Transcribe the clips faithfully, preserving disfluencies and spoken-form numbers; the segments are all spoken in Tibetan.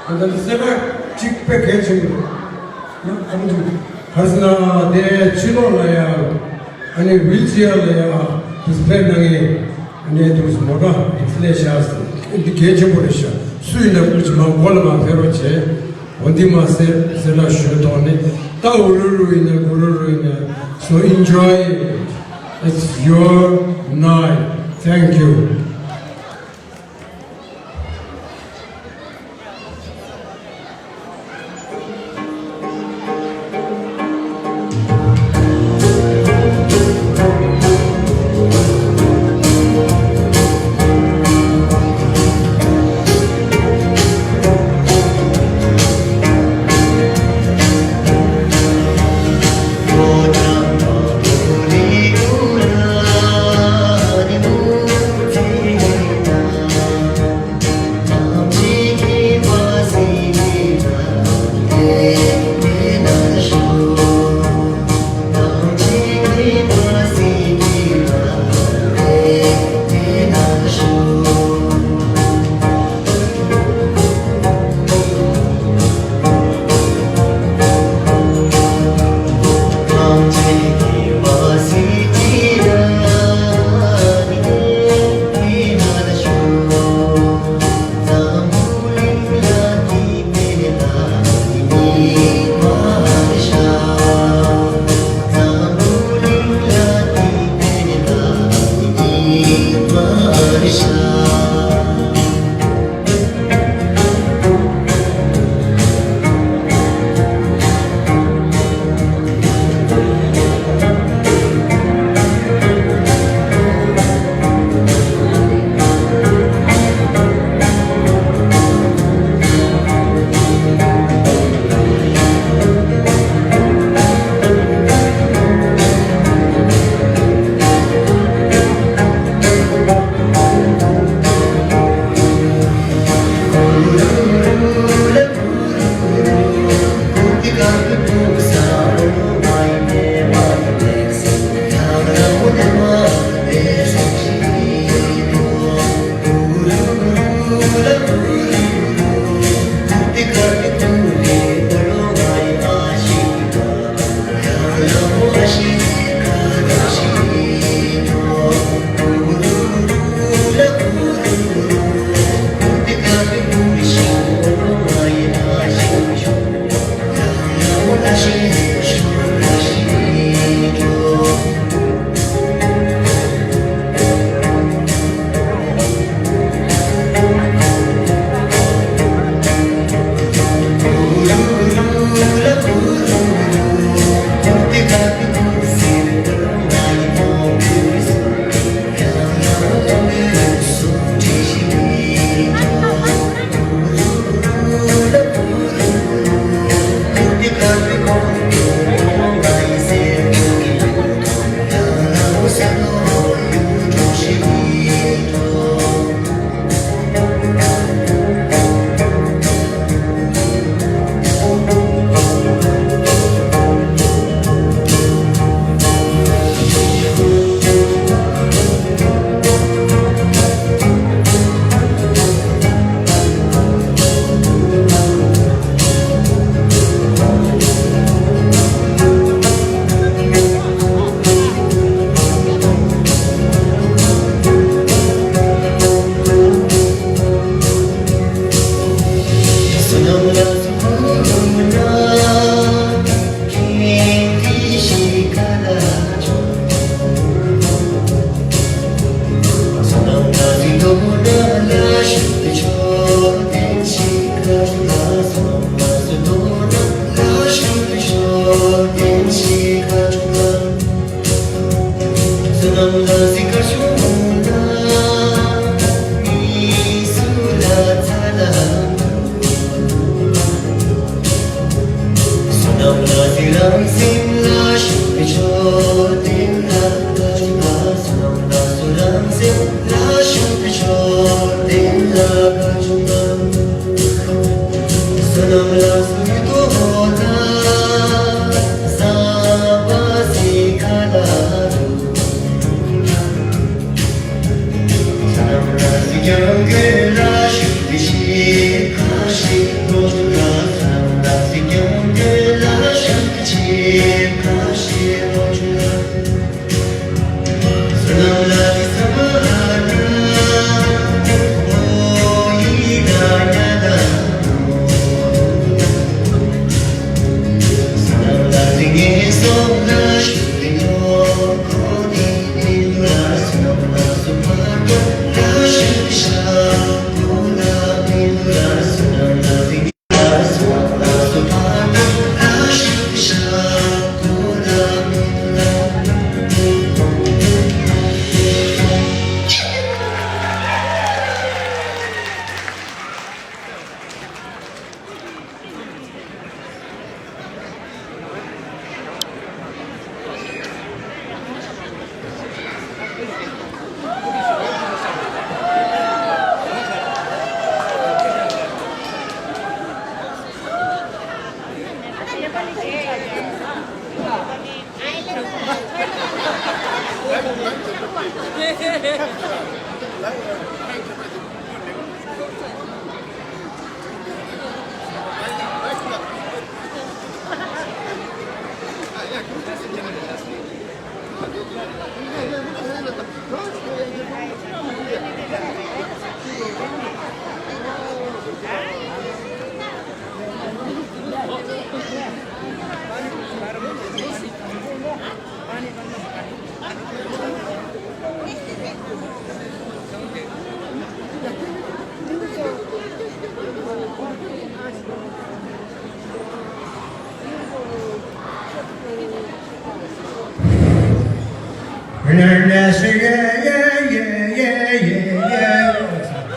ཨ་ད་གསལ་པོ་གཅིག་དཔེ་གལ་ཆེན་པོ། ཡང་གང་དུ་གར་སོང་ན་དེ་ཕྱི་ལོགས་ལ་ཡང་ཨ་ནི་ཝིལ་ཅེར་ལ་ཡང་ཌིས་པེལ་གནང་ཡས་ཨ་ནི་དུས་མོ་ཊ་ལས་བཞག་སོང་། འདི་གལ་ཆེན་པོ་རེད་ཤག་སུ་ཡིན་ན་སྐུ་མཁྱེན་མ་མགོ་ལ་མ་ཕེབས་རོགས་བྱེད། འོ་འདི་མ་ཟད་ཟེར་ལ་ཞུ་ཐོག་ནས་ད་ཨུ་རུ་རུ་ཡིན་ན་གུ་རུ་རུ་ཡིན་ན། So enjoy it. It's your night. Thank you.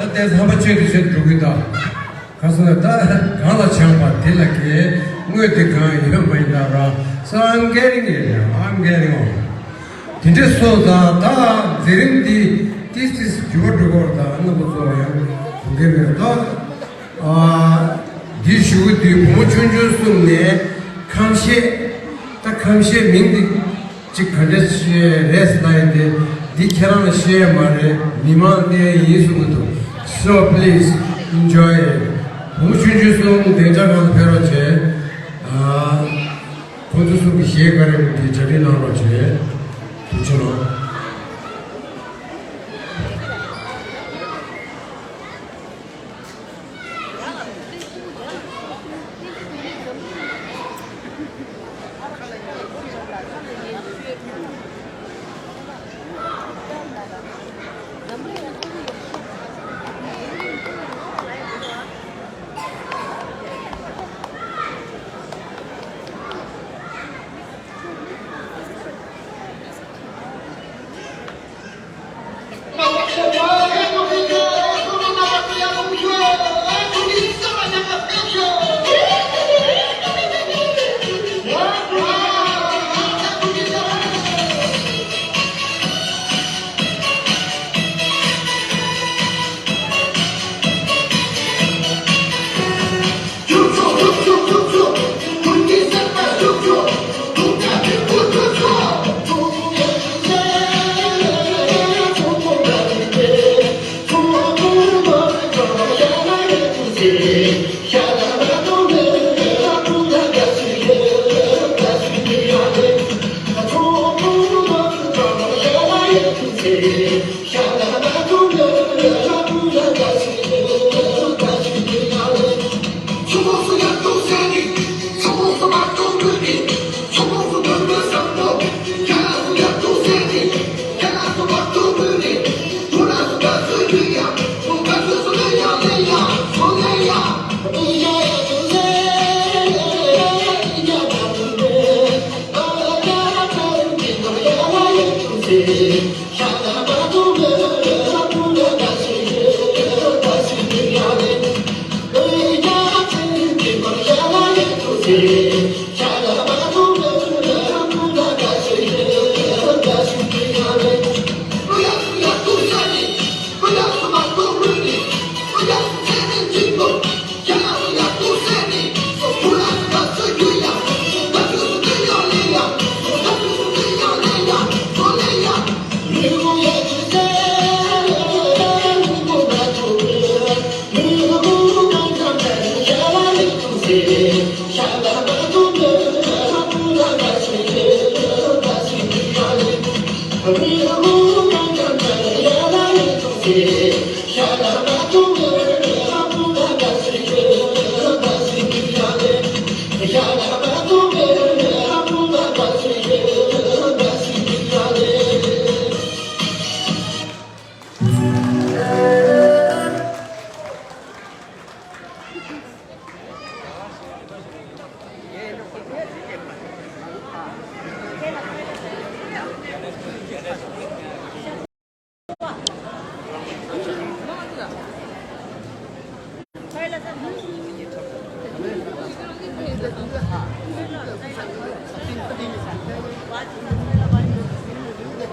ད་ལྟའི་ཚངས་པ་ཆོས་ཀྱི་ཆེད་དུ་འགྲོ་གི་ད། ཁ་སང་ད་གང་ལ་བྱང་བ་དེ་ལ་དགེ། དངོས་དེ་གང་ཡོད་མ་ཡིན་ད་ར། So I'm getting it now. I'm getting on. དེ་འདྲ་སོང་ཙང་ད་མཛད་རིམ་འདི་ཏིས་ཏིས་འགྱུར་བ་འགྲོ་གི་ཡོད་རེད། ད་རྣམ་པ་ཚོ་ཡང་གོ་གི་རེད་ད། ཨ། འདི་ཞུ་གི་འདུག་བུ་མོ་ཆུང་ཆུང་གསུམ་ནས་ཁམས་བཤད། ད་ཁམས་བཤད་མིང་འདི་གཅིག་ག་འདྲ་བཤད་རེད་ལབ་ཡིན་ཏེ། འདི་ཁྱེད་རང་ལ་བཤད་ཡ་མ་རེད། མི་མང་ལ་བསྟན་ཡ་ཡིན་གསུང་གི་འདུག So please enjoy it. བུ་མོ་ཆུང་ཆུང་གསུམ་སྡིངས་ཆ་སྒང་ལ་ཕེབས་རོགས་བྱེད། ཨ། ཁོང་ཚོ་གསུམ་གྱི་གཞས་ག་རེ་འདི་གྲ་སྒྲིག་གནང་རོགས་བྱེད། ཐུགས་རྗེ་གནང་།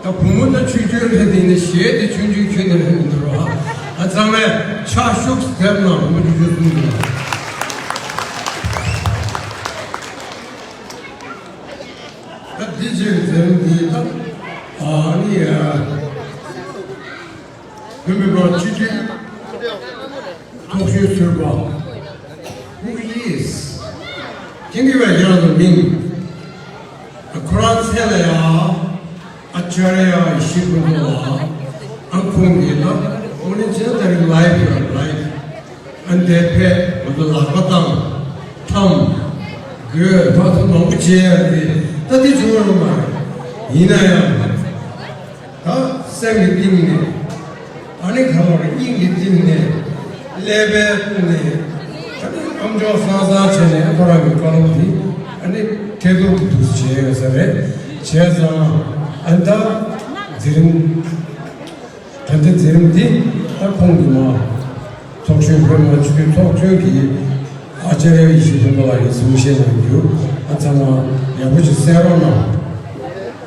ད་བུ་མོ་ད་ཆུང་ཆུང་རེད། དེ་ནི་གཞས་དེ་ཆུང་ཆུང་ཁྱོན་ནས་རེད་མི་འདུག་རོགས། ཨ་ཚང་མས་ཕྱག་ཤུགས་ཐེབས་གནང་། བུ་མོ་ཆུང་ཆུང་གསུམ་གྱིས། ད་འདི་ཕྱིར་འཛེམ་འདི་ད་ཨ་ནི་ཨ། བོད་མི་མང་སྤྱི་འཐུས་ཚོགས་གཞོན་ཟུར་པ། Who is? ཁྱེད་ཀྱི་བའི་ཡང་དུ་མིང་། ཁོ་རང་ཚེ་ལ་ཡ། ཨ་ཅར་ཡ་ཡེ་ཤེས་ཀུན་ཏུ་ལ། ཨ་ཁོང་གིས་ད་ཨོ་ནི་ཅན་ད་རིང་ལའིབ་ཡོད་ལའིབ། ཨ་འདས་ཕེ་ང་ཚོ་ལག་པ་བཏང་། ཐམ། གོས་བ་ཚོ་མང་པོ་བྱས་ཡ་དེ་ད་དེ་བྱུང་བ་རུང་མ་རེད། ཡིན་ན་ཡང་། ད་སེམས་ཀྱི་གཏིང་ནས། ཨ་ནི་གང་བར་སྙིང་གི་གཏིང་ནས། ཀླད་པའི་ཀུན་ནས། ཨ་ནི་ཨམ་ཅོག་སང་སང་བྱས་ནས་ཁོ་རང་གི་བཀའ་སློབ་དེ། ཨ་ནི་ཐད་གཏོང་གི་དུས་བྱས་ཡོད་ས་རེད། བྱས་ཙང་ཨ་ནི་ད་འཛིན་རིམ། ད་ལྟའི་འཛིན་རིམ་འདི་ད་ཁོང་གི་མ། ཚོགས་གཞོན་བོད་མི་མང་སྤྱི་འཐུས་ཚོགས་གཙོས་ཀྱི་ཨ་ཅར་ཡ་ཡེ་ཤེས་ཀུན་ཏུ་ལགས་ཀྱིས་གསུང་བཤད་གནང་རྒྱུ། ཨ་ཚང་མ་ཡག་པོ་ཞིག་གསན་རོགས་གནང་།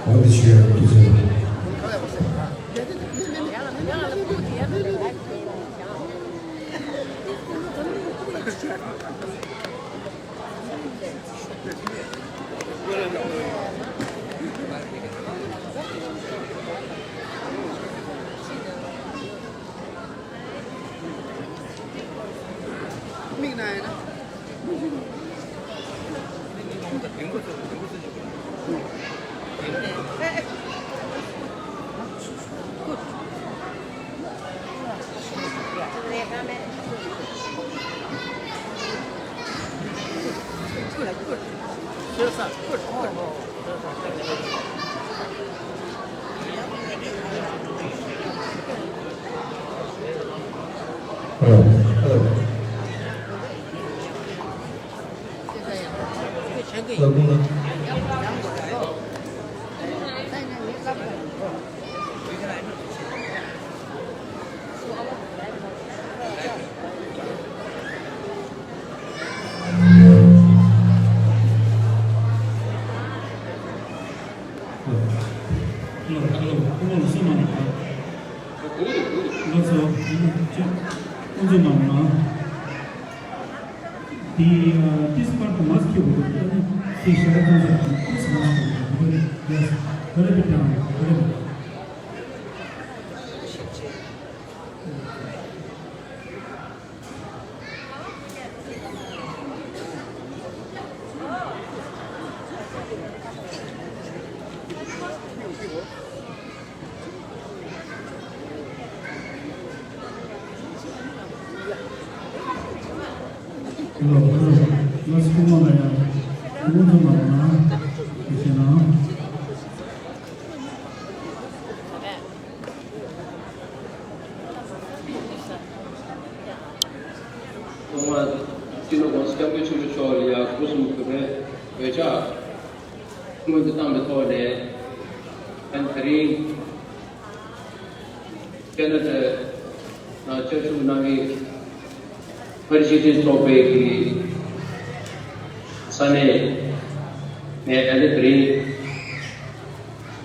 འོ་འདི་ཞུ་ཡ་ཐུགས་རྗེ་ཆེ། This part must be over. This part must be over. Yes. Very good. Very good. ཐོག་མར་སྤྱི་ནོར་༸གོང་ས་༸སྐྱབས་མགོན་ཆེན་པོ་མཆོག་ལ་ཡང་སྒོ་གསུམ་གུས་པའི་འོས་ཕྱག་སྔོན་དུ་བཏང་བའི་ཐོག་ནས། ཨ་ནི་དེ་རིང་ཁེ་ན་ཌ་ནང་བཅའ་བཞུགས་གནང་བའི་མངའ་རིས་སྤྱི་མཐུན་ཚོགས་པའི་གི་ས་གནས་ནས། ཨ་ནི་དེ་རིང་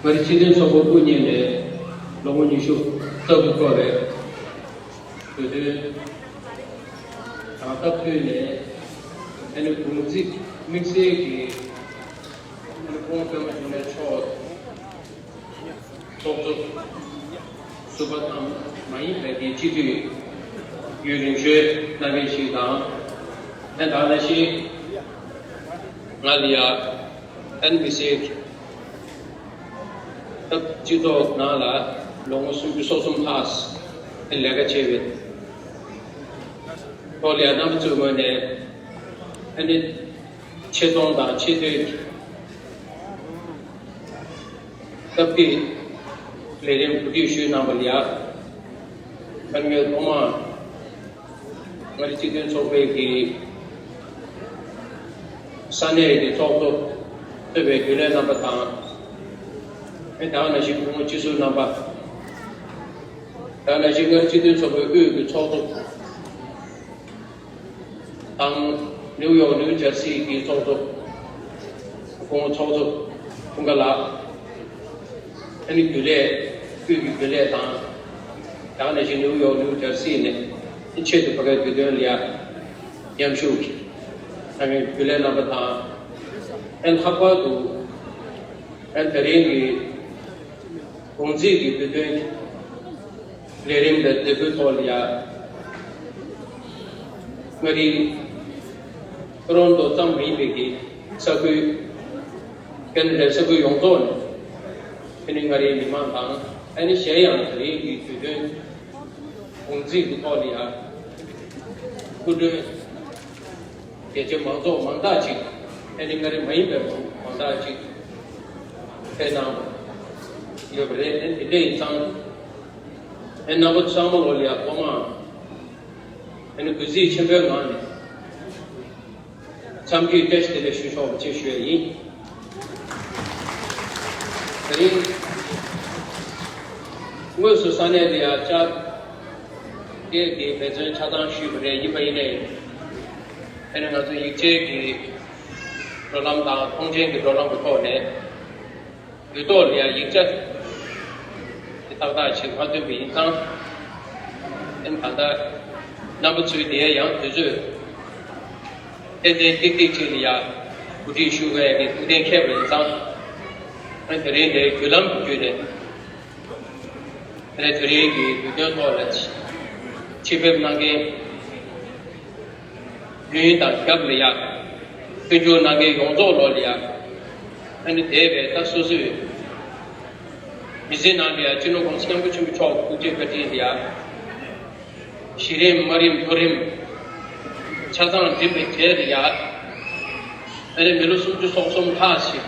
མངའ་རིས་སྤྱི་མཐུན་ཚོགས་པ་དབུ་བརྙེས་ནས་ལོ་ངོ་ཉི་ཤུ་རྩ་དགུ་འཁོར་བའི་དུས་སྟོན་དང་སྟབས་བསྟུན་ནས། ཨ་ནི་གུང་ཚིགས་དམིགས་བསལ་གྱིས་ཨ་ནི་སྐུ་ངོ་པདྨ་འབྱུང་གནས་མཆོག་ཚོགས་གཙོ་ཟུར་པ་དང་མ་ཡིན་པའི་གི་སྤྱི་འཐུས་ཡུན་རིང་ཤོས་རྣམ་པ་ཞིག་དང་། ཨ་ནི་ད་ག་ནང་བཞིན་ང་ལ་ཡ་ཨན་མི་སེ་སྐབས་སྤྱི་ཚོགས་ནང་ལ་ལོ་ངོ་སུམ་ཅུ་སོ་གསུམ་ལྷག་ལས་ཀ་བྱས་པའི་ཐོག་ལ་ཡ་རྣམ་པ་ཚོའི་ངོས་ནས་ཨ་ནི་ཆེ་མཐོང་དང་ཆེ་བསྟོད་ཀྱི་སྟབས་བདེའི་ལས་རིམ་གོ་སྒྲིག་ཞུས་གནང་བ་ལ་ཡ། ཨ་ནི་ངས་ཐོག་མར་མངའ་རིས་སྤྱི་མཐུན་ཚོགས་པའི་གི་ས་གནས་ཀྱི་ཚོགས་གཙོ་གཙོས་པའི་རྒྱུན་ལས་རྣམ་པ་དང་། ཨེ་ད་ག་ནང་བཞིན་སྐུ་ངོ་སྤྱི་ཟུར་རྣམ་པ། ད་ག་ནང་བཞིན་མངའ་རིས་སྤྱི་མཐུན་ཚོགས་པའི་དབུས་ཀྱི་ཚོགས་གཙོ་དང་། ནིའུ་ཡོག་ནིའུ་ཇར་སི་གི་ཚོགས་གཙོ་སྐུ་ངོ་ཚོགས་གཙོ་ཀུན་དགའ་ལགས། ཨ་ནི་རྒྱུན་ལས་དབུས་ཀྱི་རྒྱུན་ལས་དང་། ད་ག་ནང་བཞིན་ནིའུ་ཡོག་ནིའུ་ཇར་སི་ནས་ཆེད་དུ་ཕ་གིའི་དུས་སྟོན་ལ་ཡ་མཉམ་ཞུགས་ཀྱིས་ཨ་ནི་རྒྱུན་ལས་རྣམ་པ་དང་། ཨ་ནི་ལྷག་པར་དུ་ཨ་ནི་དེ་རིང་གི་གུང་ཚིགས་ཀྱི་དུས་སྟོན་གྱི་ ལས་རིམ་དང་ལས་འགུལ་ཐོག་ལ་ཡ། མངའ་རིས་ཊོ་རོན་ཊོ་ཙམ་མ་ཡིན་པའི་གི་ས་ཁུལ། ཁེ་ན་ཌའི་ས་ཁུལ་ཡོངས་རྫོགས་ནས། ཨ་ནི་མངའ་རིས་མི་མང་དང་། ཨ་ནི་གཞན་ཡང་དེ་རིང་གི་དུས་སྟོན་དགོང་ཚིགས་ཀྱི་ཐོག་ལ་ཡ། སྐུ་མགྲོན་རྒྱལ་སྤྱིའི་མང་ཚོགས་མང་དག་ཅིག། ཨ་ནི་མངའ་རིས་མ་ཡིན་པའི་མང་དག་ཅིག་ཕེབས་གནང་ཡོད་པ་རེད། ཨ་ནི་དེ་འདྲ་ཡིན་ཙང་། ཨ་ནི་རྣམ་པ་ཚང་མ་ལོ་ལ་ཡ་ཐོག་མ། ཨ་ནི་གུས་བརྩི་ཆེན་པོའི་ངང་ནས། འཚམས་འདྲི་བཀྲ་ཤིས་བདེ་ལེགས་ཞུ་ཆོག་པ་ཅིག་ཞུ་ཡ་ཡིན། དེ་རིང་དངོས་སུ་ས་གནས་འདི་ཡར་བཅར་སྐད་ཀྱི་འབད་བརྩོན་ཆ་ཚང་ཞུས་པ་རེད། ཡིན་པ་ཡིན་ནའི། ཨ་ནི་ང་ཚོ་ཡིག་ཆའི་གི་འགྲོ་ལམ་དང་མཐོང་མཆན་གྱི་འགྲོ་ལམ་གྱི་ཐོག་ནས། ལུས་ཐོག་ལ་ཡང་ཡིག་ཆ་དེ་ཏག་ཏག་ཅིག་མ་ཐོན་པ་ཡིན་ཙང་། ཨ་ནི་ད་ལྟ་རྣམ་པ་ཚོའི་དེ་ཡང་དུས་ཚོད་ཏན་ཏན་ཏིག་ཏིག་ཅིག་ལ་ཡང་གོ་སྒྲིག་ཞུ་དགོས་ཡ་གི་ཐུགས་གཏན་འཁེལ་བ་ཡིན་ཙང་། ཨ་ནི་དེ་རིང་དེ་བརྒྱུད་ལམ་བརྒྱུད་ནས། ཨ་ནི་དེ་རིང་གི་དུས་སྟོན་ཐོག་ལ་ཆེད་ཕེབས་གནང་མཁན། ཡུན་དང་རྒྱབ་ལ་ཡ། སྐྱོན་བརྗོད་གནང་མཁན་ཡོངས་རྫོགས་ལོ་ལ་ཡ། ཨ་ནི་དེ་བས་ད་སོ་སོའི་མི་ཚེ་ནང་ལ་ཡ་སྤྱི་ནོར་༸གོང་ས་༸སྐྱབས་མགོན་ཆེན་པོ་མཆོག་གི་ཐུགས་རྗེ་བཀའ་དྲིན་ལ་ཡ། གཞི་རིམ་དམའ་རིམ་མཐོ་རིམ་ཆ་ཚང་འགྲིམ་པའི་གྲས་ལ་ཡ། ཨ་ནི་མི་ལོ་སུམ་ཅུ་སོ་གསུམ་ལྷག་ཞིག་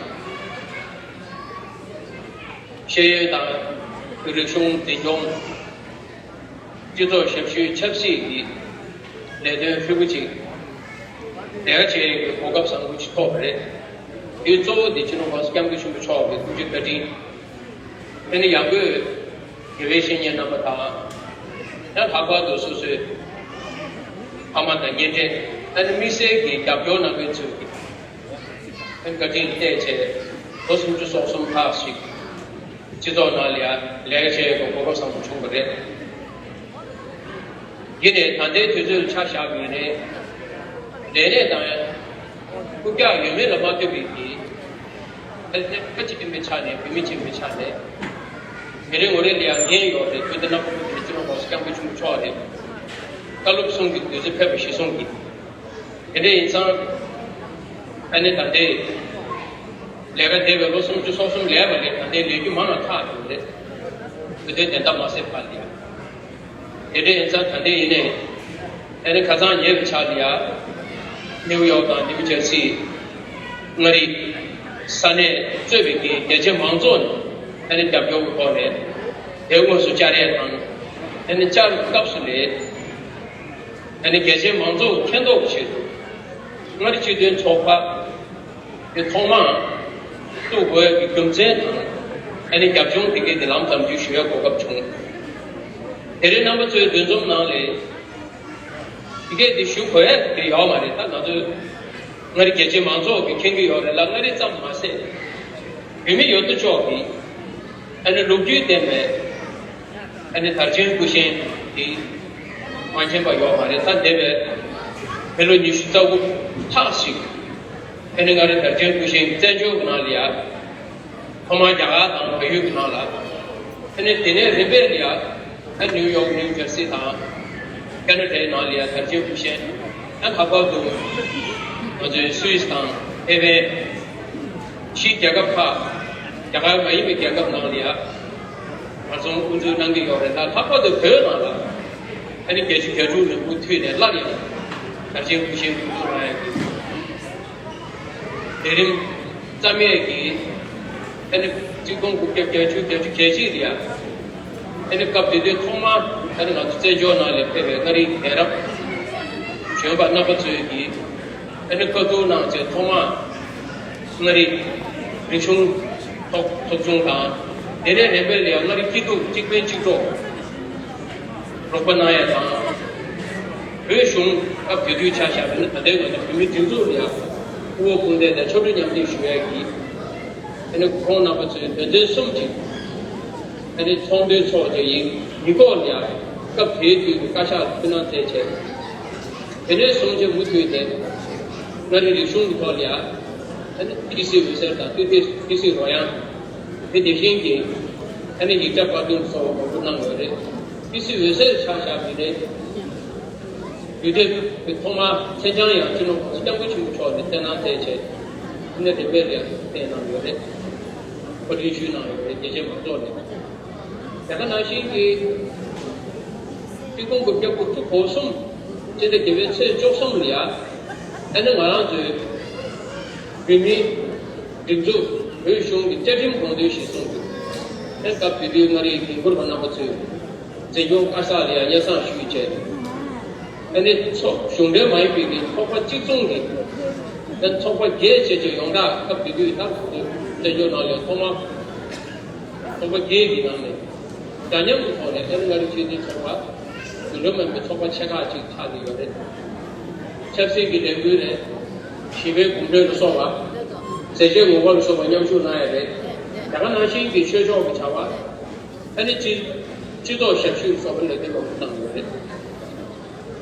ཤེས་ཡོན་དང་རིག་གཞུང་འཛིན་སྐྱོང་། སྤྱི་ཚོགས་ཞབས་ཞུའི་ཆབ་སྲིད་ཀྱི་ལས་དོན་ཧྲིལ་པོ་ཅིག་ལས་ཀ་བྱེད་ཡག་གི་གོ་སྐབས་བཟང་པོ་ཅིག་ཐོབ་པ་རེད། དེའི་གཙོ་བོ་དེ་སྤྱི་ནོར་༸གོང་ས་༸སྐྱབས་མགོན་ཆེན་པོ་མཆོག་གི་ཐུགས་རྗེ་བཀའ་དྲིན། ཨ་ནི་ཡང་སྒོས་དགེ་བའི་བཤེས་གཉེན་རྣམ་པ་དང་། ཡང་ལྷག་པར་དུ་སོ་སོའི་ཕ་མ་དང་གཉེན་འབྲེལ། ཨ་ནི་དམིགས་བསལ་གྱི་རྒྱབ་སྐྱོར་གནང་མཁན་ཚོས་ཀྱི་བཀའ་དྲིན་བརྟས་བྱས་ལོ་སུམ་ཅུ་སོ་གསུམ་ལྷག་ཞིག་སྤྱི་ཚོགས་ནང་ལ་ཡང་ལས་ཀ་བྱེད་ཡག་གི་གོ་སྐབས་བཟང་པོ་བྱུང་བ་རེད། ཡིན་ནའི་ད་ལྟའི་དུས་ཚོད་ཆ་བཞག་པ་ཡིན་ནའི། ལས་གནས་དང་རྐུབ་བཀྱག་ཡོད་མེད་ལ་མ་ལྟོས་པའི་གི། ཨ་ནི་ཁ་ཅིག་ཡིན་པའི་ཆ་ནས་བོད་མི་ཅིག་ཡིན་པའི་ཆ་ནས། མི་རེ་ངོ་རེ་ལ་ཡང་འགན་ཡོད་རེད། དུས་དེ་ན་ཁོ་ཚོ་དེ་ནས་སྤྱི་ནོར་༸གོང་ས་༸སྐྱབས་མགོན་ཆེན་པོ་མཆོག་རེད། བཀའ་སློབ་གསུང་གི་དུས་ཚོད་ཕེབས་པ་གཞི་བཟུང་གི། དེ་འདྲ་ཡིན་ཙང་། ཨ་ནི་ད་ལྟའི་ལས་ཀ་འདས་པའི་ལོ་སུམ་ཅུ་སོ་གསུམ་ལས་པ་ལས་ད་ལྟའི་ལས་རྒྱུ་མང་ལ་ཐག་ཆོད་རེད། དུས་ཚོད་དེ་འདྲ་མ་ཟད་པ་ལ་ཡ། དེ་འདྲ་ཡིན་ཙང་ད་ལྟའི་ཡིན་ནའི། ཨ་ནི་ཁ་སང་ཉེ་བའི་ཆར་ལ་ཡ། ནིའུ་ཡོག་དང་ནིའུ་ཇར་སི། མངའ་རིས་ས་གནས་གཙོས་པའི་གི་རྒྱ་ཆེ་མང་ཚོགས་ནས་ཨ་ནི་རྒྱབ་སྐྱོར་གྱི་ཐོག་ནས་དེ་དངོས་སུ་བཅར་ཡས་དང་། ཨ་ནི་བཅར་སྐབས་སུ་ལས། ཨ་ནི་རྒྱ་ཆེ་མང་ཚོགས་མཁྱེན་རྟོགས་ཆེད་དུ་མངའ་རིས་སྤྱི་མཐུན་ཚོགས་པ་དེ་ཐོག་མར་བཙུགས་དགོས་ཡས་ཀྱི་རྒྱུ་མཚན་དང་། ཨ་ནི་རྒྱབ་ལྗོངས་དེ་གའི་དེ་ལམ་ཙམ་ཞིག་ཞུ་ཡས་གོ་སྐབས་བྱུང་། དེ་རིང་རྣམ་པ་ཚོའི་འདུ་འཛོམས་ནང་ལས། དེ་གས་དེ་ཞུ་དགོས་ཡ་དེ་ཡོད་མ་རེད། ད་ང་ཚོས་མངའ་རིས་རྒྱ་ཆེ་མང་ཚོགས་ཀྱིས་མཁྱེན་གྱི་ཡོད་རེད་ལ། མངའ་རིས་ཙམ་མ་ཟད། བོད་མི་ཡོད་དོ་ཅོག་གིས་ཨ་ནི་ལོ་རྒྱུས་ལྡན་པའི་ཨ་ནི་དར་ཆེན་སྐུ་ཞབས་དེ་མ་མཁྱེན་པ་ཡོད་མ་རེད། ད་འདས་པའི་མི་ལོ་ཉི་ཤུ་རྩ་དགུ་ལྷག་ཞིག་ཨ་ནི་མངའ་རིས་དར་ཆེན་སྐུ་ཞབས་བཙན་བྱོལ་གྱི་ནང་ལ་ཡ། ཐོག་མར་རྒྱ་གར་དང་བལ་ཡུལ་གྱི་ནང་ལ། ཨ་ནི་དེ་ནས་རིམ་པས་ལ་ཡ། ཨ་ནིའུ་ཡོག་ནིའུ་ཇར་སི་དང་། ཁེ་ན་ཌའི་ནང་ལ་ཡ་དར་རྒྱས་ཕུལ་བཞིན། ཨ་ལྷག་པར་དུ་ང་ཚོའི་སུད་སི་དང་ཨེ་ཝེ། ཕྱིའི་རྒྱལ་ཁབ་ཁག་རྒྱ་གར་མ་ཡིན་པའི་རྒྱལ་ཁབ་ནང་ལ་ཡ། ང་ཚོ་དབུ་འཛུགས་གནང་གི་ཡོད་རེད་ལ། ལྷག་པར་དུ་བོད་ནང་ལ། ཨ་ནི་བརྒྱད་ཅུ་གྱ་དྲུག་ལོ་མུ་མཐུད་ནས་སླར་ཡང་དར་རྒྱས་ཕུལ་བཞིན་དབུ་འཛུགས་གནང་ཡ་གི། ལས་རིམ་རྩ་མེད་ཀྱི་ཨ་ནི་གཅིག་སྟོང་དགུ་བརྒྱ་བརྒྱད་ཅུ་གྱ་གཅིག་ལ་ཡ། ཨ་ནི་སྐབས་དེ་དུས་ཐོག་མར་ཨ་ནི་ང་ཚོ་བཙན་བྱོལ་ནང་ལ་ཕེབས་པའི་མངའ་རིས་རྒན་རབས་གཞོན་པ་རྣམ་པ་ཚོས་ཀྱིས་ཨ་ནི་བཀའ་བསྡུར་གནང་བྱས། ཐོག་མར་མངའ་རིས་རིག་གཞུང་ཚོགས་ཚོགས་ཆུང་དང་། དེ་ནས་རིམ་པས་ལ་ཡ་མངའ་རིས་སྐྱིད་སྡུག་གཅིག་ཕན་གཅིག་གྲོགས་རོགས་པ་གནང་ཡ་དང་། བོད་གཞུང་སྐབས་དེ་དུས་ཆ་བཞག་པ་ཡིན་ན། ད་ལྟའི་ང་ཚོ་བོད་མིའི་སྒྲིག་འཛུགས་ལ་ཡ་དབུ་བ་དཔུང་འདེགས་དང་ཕྱོགས་སྒྲིག་མཉམ་འདེགས་ཞུ་ཡ་གི། ཨ་ནི་ཁོང་རྣམ་པ་ཚོས་དོན་ཚན་གསུམ་གྱི་ཨ་ནི་ཚོགས་འདུའི་ཚོགས་བཅར་ཡིན། ཉིན་ཐོག་ལ་ཡ་སྐབས་དེའི་དུས་ཀྱི་བཀའ་ཤག་ལ་ཐུགས་སྣང་མཛད་བྱས། དེ་ནས་བཟུང་སྟེ་མུ་མཐུད་དེ་མངའ་རིས་རིག་གཞུང་གི་ཐོག་ལ་ཡ། ཨ་ནི་ཏི་སི་འོད་ཟེར་དང་ཏི་སི་ཏི་སི་རོལ་དབྱངས། དེ་དེ་བཞིན་གྱི་ཨ་ནི་ཡིག་ཆ་དཔར་སྐྲུན་སོགས་ངོ་རྒོལ་གནང་ཡོད་རེད། ཕྱི་སྲིད་འོད་གསལ་ཆགས་བཞག་པའི་རེད། ཡུལ་དེ་གི་ཐོག་མར་མཚན་བྱང་ཡང་སྤྱི་ནོར་༸གོང་ས་༸སྐྱབས་མགོན་ཆེན་པོ་མཆོག་ནས་བསྟན་གནང་མཛད་བྱས། ཨ་ནི་རིམ་པས་ལ་ཡང་བསྟན་གནང་ཡོད་རེད། གོ་སྒྲིག་ཞུས་གནང་ཡོད་རེད། རྒྱལ་སྤྱིའི་མང་ཚོགས་ནས། དེ་ག་ནང་བཞིན་གྱི་ཆིག་སྟོང་དགུ་བརྒྱ་དགུ་བཅུ་གོ་གསུམ་སྤྱི་ཟླ་བརྒྱད་པའི་ཚེས་བཅུ་གསུམ་ལ་ཡ། ཨ་ནི་ང་རང་ཚོའི་བོད་མིའི་སྒྲིག་འཛུགས་བོད་གཞུང་གི་བཅའ་ཁྲིམས་དགོངས་དོན་གཞིར་བཟུང་གི། ཨ་ནི་སྐབས་དེ་དུས་མངའ་རིས་འགན་འཁུར་བ་རྣམ་པ་ཚོས་འཛིན་སྐྱོང་བཀའ་ཤག་ལ་ཡ་སྙན་སེང་ཞུས་བྱས། ཨ་ནི་ཚོགས་གཞུང་འབྲེལ་མ་ཡིན་པའི་གི་ཚོགས་པ་གཅིག་མཚུངས་ཀྱི། ཨ་ནི་ཚོགས་པ་བརྒྱད་བྱས་བྱས་ཡོངས་གྲགས་སྐབས་དེ་དུས་ད་བཙན་བྱོལ་ནང་ལ་ཡ་ཐོག་མ། ཚོགས་པ་བརྒྱད་ཀྱི་ནང་ནས་འདྲ་མཉམ་གྱི་ཐོག་ནས་ཨ་ནི་མངའ་རིས་སྤྱི་མཐུན་ཚོགས་པ་རྒྱུན་འབྲེལ་མིན་པའི་ཚོགས་པ་ཆེ་ཁག་ཅིག་ཆགས་ཀྱི་ཡོད་རེད། ཆབ་སྲིད་ཀྱི་ལས་འགུལ་རེད། ཞི་བའི་གོམ་བགྲོད་ལ་སོགས་པ། མཛད་རྗེས་ངོ་རྒོལ་ལ་སོགས་པ་མཉམ་ཞུགས་གནང་ཡ་རེད། དེ་ག་ནང་བཞིན་གྱི་ཆོས་ཕྱོགས་ཀྱི་བྱ་བ། ཨ་ནི་སྤྱི་སྤྱི་ཚོགས་ཞབས་ཞུ་ལ་སོགས་པའི་ལས་དོན་མང་པོ་གནང་ཡོད་རེད།